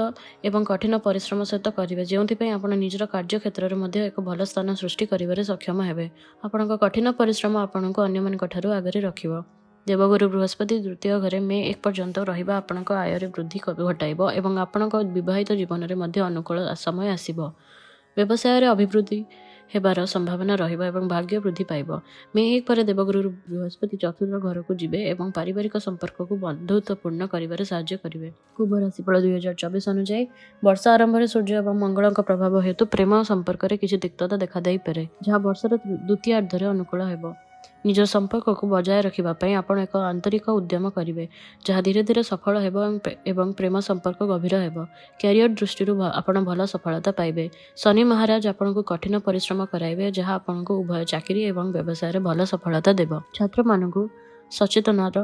ଏବଂ କଠିନ ପରିଶ୍ରମ ସହିତ କରିବେ, ଯେଉଁଥିପାଇଁ ଆପଣ ନିଜର କାର୍ଯ୍ୟକ୍ଷେତ୍ରରେ ମଧ୍ୟ ଏକ ଭଲ ସ୍ଥାନ ସୃଷ୍ଟି କରିବାରେ ସକ୍ଷମ ହେବେ। ଆପଣଙ୍କ କଠିନ ପରିଶ୍ରମ ଆପଣଙ୍କୁ ଅନ୍ୟମାନଙ୍କଠାରୁ ଆଗରେ ରଖିବ। ଦେବଗୁରୁ ବୃହସ୍ପତି ଦ୍ୱିତୀୟ ଘରେ ମେ 1 ପର୍ଯ୍ୟନ୍ତ ରହିବା ଆପଣଙ୍କ ଆୟରେ ବୃଦ୍ଧି ଘଟାଇବ ଏବଂ ଆପଣଙ୍କ ବିବାହିତ ଜୀବନରେ ମଧ୍ୟ ଅନୁକୂଳ ସମୟ ଆସିବ। ବ୍ୟବସାୟରେ ଅଭିବୃଦ୍ଧି ହେବାର ସମ୍ଭାବନା ରହିବ ଏବଂ ଭାଗ୍ୟ ବୃଦ୍ଧି ପାଇବ। ମେ 1 ପରେ ଦେବଗୁରୁ ବୃହସ୍ପତି ଚତୁର୍ଥ ଘରକୁ ଯିବେ ଏବଂ ପାରିବାରିକ ସମ୍ପର୍କକୁ ବନ୍ଧୁତ୍ୱପୂର୍ଣ୍ଣ କରିବାରେ ସାହାଯ୍ୟ କରିବେ। କୁମ୍ଭ ରାଶିଫଳ 2024 ଅନୁଯାୟୀ ବର୍ଷ ଆରମ୍ଭରେ ସୂର୍ଯ୍ୟ ଏବଂ ମଙ୍ଗଳଙ୍କ ପ୍ରଭାବ ହେତୁ ପ୍ରେମ ସମ୍ପର୍କରେ କିଛି ତିକ୍ତତା ଦେଖାଦେଇପାରେ, ଯାହା ବର୍ଷର ଦ୍ୱିତୀୟାର୍ଦ୍ଧରେ ଅନୁକୂଳ ହେବ। ନିଜ ସମ୍ପର୍କକୁ ବଜାୟ ରଖିବା ପାଇଁ ଆପଣ ଏକ ଆନ୍ତରିକ ଉଦ୍ୟମ କରିବେ, ଯାହା ଧୀରେ ଧୀରେ ସଫଳ ହେବ ଏବଂ ପ୍ରେମ ସମ୍ପର୍କ ଗଭୀର ହେବ। କ୍ୟାରିୟର ଦୃଷ୍ଟିରୁ ଆପଣ ଭଲ ସଫଳତା ପାଇବେ। ଶନି ମହାରାଜ ଆପଣଙ୍କୁ କଠିନ ପରିଶ୍ରମ କରାଇବେ, ଯାହା ଆପଣଙ୍କୁ ଉଭୟ ଚାକିରି ଏବଂ ବ୍ୟବସାୟରେ ଭଲ ସଫଳତା ଦେବ। ଛାତ୍ରମାନଙ୍କୁ ସଚେତନର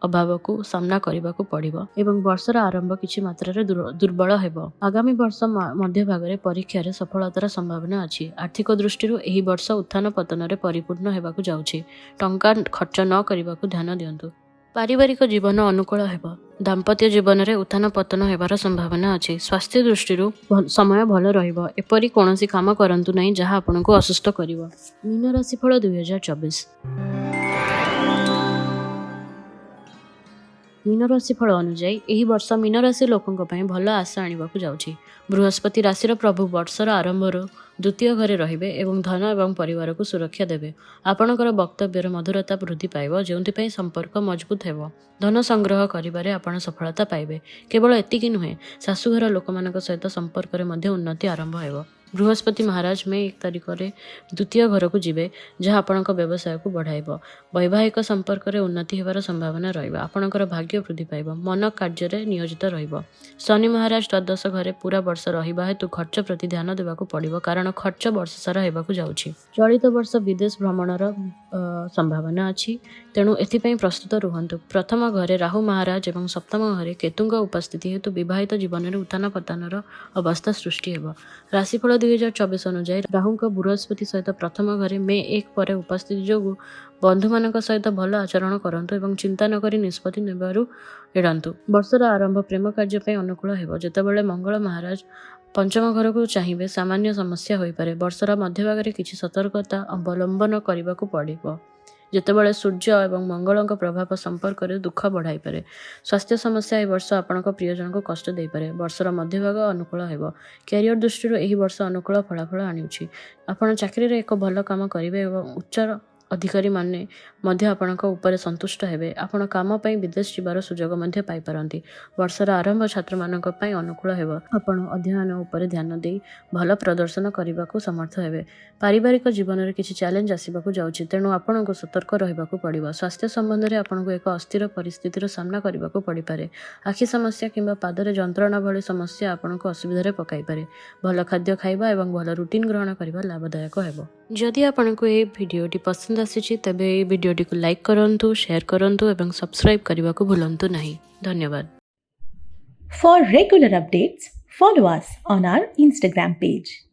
ଅଭାବକୁ ସାମ୍ନା କରିବାକୁ ପଡ଼ିବ ଏବଂ ବର୍ଷର ଆରମ୍ଭ କିଛି ମାତ୍ରାରେ ଦୁର୍ବଳ ହେବ। ଆଗାମୀ ବର୍ଷ ମଧ୍ୟଭାଗରେ ପରୀକ୍ଷାରେ ସଫଳତାର ସମ୍ଭାବନା ଅଛି। ଆର୍ଥିକ ଦୃଷ୍ଟିରୁ ଏହି ବର୍ଷ ଉତ୍ଥାନ ପତନରେ ପରିପୂର୍ଣ୍ଣ ହେବାକୁ ଯାଉଛି। ଟଙ୍କା ଖର୍ଚ୍ଚ ନ କରିବାକୁ ଧ୍ୟାନ ଦିଅନ୍ତୁ। ପାରିବାରିକ ଜୀବନ ଅନୁକୂଳ ହେବ। ଦାମ୍ପତ୍ୟ ଜୀବନରେ ଉତ୍ଥାନ ପତନ ହେବାର ସମ୍ଭାବନା ଅଛି। ସ୍ୱାସ୍ଥ୍ୟ ଦୃଷ୍ଟିରୁ ସମୟ ଭଲ ରହିବ। ଏପରି କୌଣସି କାମ କରନ୍ତୁ ନାହିଁ ଯାହା ଆପଣଙ୍କୁ ଅସୁସ୍ଥ କରିବ। ମୀନ ରାଶିଫଳ 2024। ମୀନ ରାଶିଫଳ ଅନୁଯାୟୀ ଏହି ବର୍ଷ ମୀନ ରାଶି ଲୋକଙ୍କ ପାଇଁ ଭଲ ଆଶା ଆଣିବାକୁ ଯାଉଛି। ବୃହସ୍ପତି ରାଶିର ପ୍ରଭୁ ବର୍ଷର ଆରମ୍ଭରୁ ଦ୍ୱିତୀୟ ଘରେ ରହିବେ ଏବଂ ଧନ ଏବଂ ପରିବାରକୁ ସୁରକ୍ଷା ଦେବେ। ଆପଣଙ୍କର ବକ୍ତବ୍ୟର ମଧୁରତା ବୃଦ୍ଧି ପାଇବ, ଯେଉଁଥିପାଇଁ ସମ୍ପର୍କ ମଜବୁତ ହେବ। ଧନ ସଂଗ୍ରହ କରିବାରେ ଆପଣ ସଫଳତା ପାଇବେ। କେବଳ ଏତିକି ନୁହେଁ, ଶାଶୁଘର ଲୋକମାନଙ୍କ ସହିତ ସମ୍ପର୍କରେ ମଧ୍ୟ ଉନ୍ନତି ଆରମ୍ଭ ହେବ। ବୃହସ୍ପତି ମହାରାଜ ମେ 1 ତାରିଖରେ ଦ୍ୱିତୀୟ ଘରକୁ ଯିବେ, ଯାହା ଆପଣଙ୍କ ବ୍ୟବସାୟକୁ ବଢ଼ାଇବ। ବୈବାହିକ ସମ୍ପର୍କରେ ଉନ୍ନତି ହେବାର ସମ୍ଭାବନା ରହିବ। ଆପଣଙ୍କର ଭାଗ୍ୟ ବୃଦ୍ଧି ପାଇବ। ମନ କାର୍ଯ୍ୟରେ ନିୟୋଜିତ ରହିବ। ଶନି ମହାରାଜ ଦ୍ୱାଦଶ ଘରେ ପୁରା ବର୍ଷ ରହିବା ହେତୁ ଖର୍ଚ୍ଚ ପ୍ରତି ଧ୍ୟାନ ଦେବାକୁ ପଡ଼ିବ, କାରଣ ଖର୍ଚ୍ଚ ବର୍ଷ ସାରା ହେବାକୁ ଯାଉଛି। ଚଳିତ ବର୍ଷ ବିଦେଶ ଭ୍ରମଣର ସମ୍ଭାବନା ଅଛି, ତେଣୁ ଏଥିପାଇଁ ପ୍ରସ୍ତୁତ ରୁହନ୍ତୁ। ପ୍ରଥମ ଘରେ ରାହୁ ମହାରାଜ ଏବଂ ସପ୍ତମ ଘରେ କେତୁଙ୍କ ଉପସ୍ଥିତି ହେତୁ ବିବାହିତ ଜୀବନରେ ଉତ୍ଥାନ ପତନର ଅବସ୍ଥା ସୃଷ୍ଟି ହେବ। ରାଶିଫଳ 2024 ଅନୁଯାୟୀ ରାହୁଙ୍କ ବୃହସ୍ପତି ସହିତ ପ୍ରଥମ ଘରେ ମେ 1 ପରେ ଉପସ୍ଥିତି ଯୋଗୁଁ ବନ୍ଧୁମାନଙ୍କ ସହିତ ଭଲ ଆଚରଣ କରନ୍ତୁ ଏବଂ ଚିନ୍ତା ନ କରି ନିଷ୍ପତ୍ତି ନେବାରୁ ଏଡ଼ାନ୍ତୁ। ବର୍ଷର ଆରମ୍ଭ ପ୍ରେମ କାର୍ଯ୍ୟ ପାଇଁ ଅନୁକୂଳ ହେବ। ଯେତେବେଳେ ମଙ୍ଗଳ ମହାରାଜ ପଞ୍ଚମ ଘରକୁ ଚାହିଁବେ, ସାମାନ୍ୟ ସମସ୍ୟା ହୋଇପାରେ। ବର୍ଷର ମଧ୍ୟଭାଗରେ କିଛି ସତର୍କତା ଅବଲମ୍ବନ କରିବାକୁ ପଡ଼ିବ। ଯେତେବେଳେ ସୂର୍ଯ୍ୟ ଏବଂ ମଙ୍ଗଳଙ୍କ ପ୍ରଭାବ ସମ୍ପର୍କରେ ଦୁଃଖ ବଢ଼ାଇପାରେ। ସ୍ୱାସ୍ଥ୍ୟ ସମସ୍ୟା ଏହି ବର୍ଷ ଆପଣଙ୍କ ପ୍ରିୟଜନଙ୍କୁ କଷ୍ଟ ଦେଇପାରେ। ବର୍ଷର ମଧ୍ୟଭାଗ ଅନୁକୂଳ ହେବ। କ୍ୟାରିୟର ଦୃଷ୍ଟିରୁ ଏହି ବର୍ଷ ଅନୁକୂଳ ଫଳାଫଳ ଆଣୁଛି। ଆପଣ ଚାକିରିରେ ଏକ ଭଲ କାମ କରିବେ ଏବଂ ଉଚ୍ଚ ଅଧିକାରୀମାନେ ମଧ୍ୟ ଆପଣଙ୍କ ଉପରେ ସନ୍ତୁଷ୍ଟ ହେବେ। ଆପଣ କାମ ପାଇଁ ବିଦେଶ ଯିବାର ସୁଯୋଗ ମଧ୍ୟ ପାଇପାରନ୍ତି। ବର୍ଷର ଆରମ୍ଭ ଛାତ୍ରମାନଙ୍କ ପାଇଁ ଅନୁକୂଳ ହେବ। ଆପଣ ଅଧ୍ୟୟନ ଉପରେ ଧ୍ୟାନ ଦେଇ ଭଲ ପ୍ରଦର୍ଶନ କରିବାକୁ ସମର୍ଥ ହେବେ। ପାରିବାରିକ ଜୀବନରେ କିଛି ଚ୍ୟାଲେଞ୍ଜ ଆସିବାକୁ ଯାଉଛି, ତେଣୁ ଆପଣଙ୍କୁ ସତର୍କ ରହିବାକୁ ପଡ଼ିବ। ସ୍ୱାସ୍ଥ୍ୟ ସମ୍ବନ୍ଧରେ ଆପଣଙ୍କୁ ଏକ ଅସ୍ଥିର ପରିସ୍ଥିତିର ସାମ୍ନା କରିବାକୁ ପଡ଼ିପାରେ। ଆଖି ସମସ୍ୟା କିମ୍ବା ପାଦରେ ଯନ୍ତ୍ରଣା ଭଳି ସମସ୍ୟା ଆପଣଙ୍କୁ ଅସୁବିଧାରେ ପକାଇପାରେ। ଭଲ ଖାଦ୍ୟ ଖାଇବା ଏବଂ ଭଲ ରୁଟିନ୍ ଗ୍ରହଣ କରିବା ଲାଭଦାୟକ ହେବ। ଯଦି ଆପଣଙ୍କୁ ଏହି ଭିଡ଼ିଓଟି ପସନ୍ଦ ଆସିଛି, ତେବେ ଏହି ଭିଡ଼ିଓଟିକୁ ଲାଇକ୍ କରନ୍ତୁ, ସେୟାର କରନ୍ତୁ ଏବଂ ସବସ୍କ୍ରାଇବ୍ କରିବାକୁ ଭୁଲନ୍ତୁ ନାହିଁ। ଧନ୍ୟବାଦ। For regular updates, follow us on our Instagram page.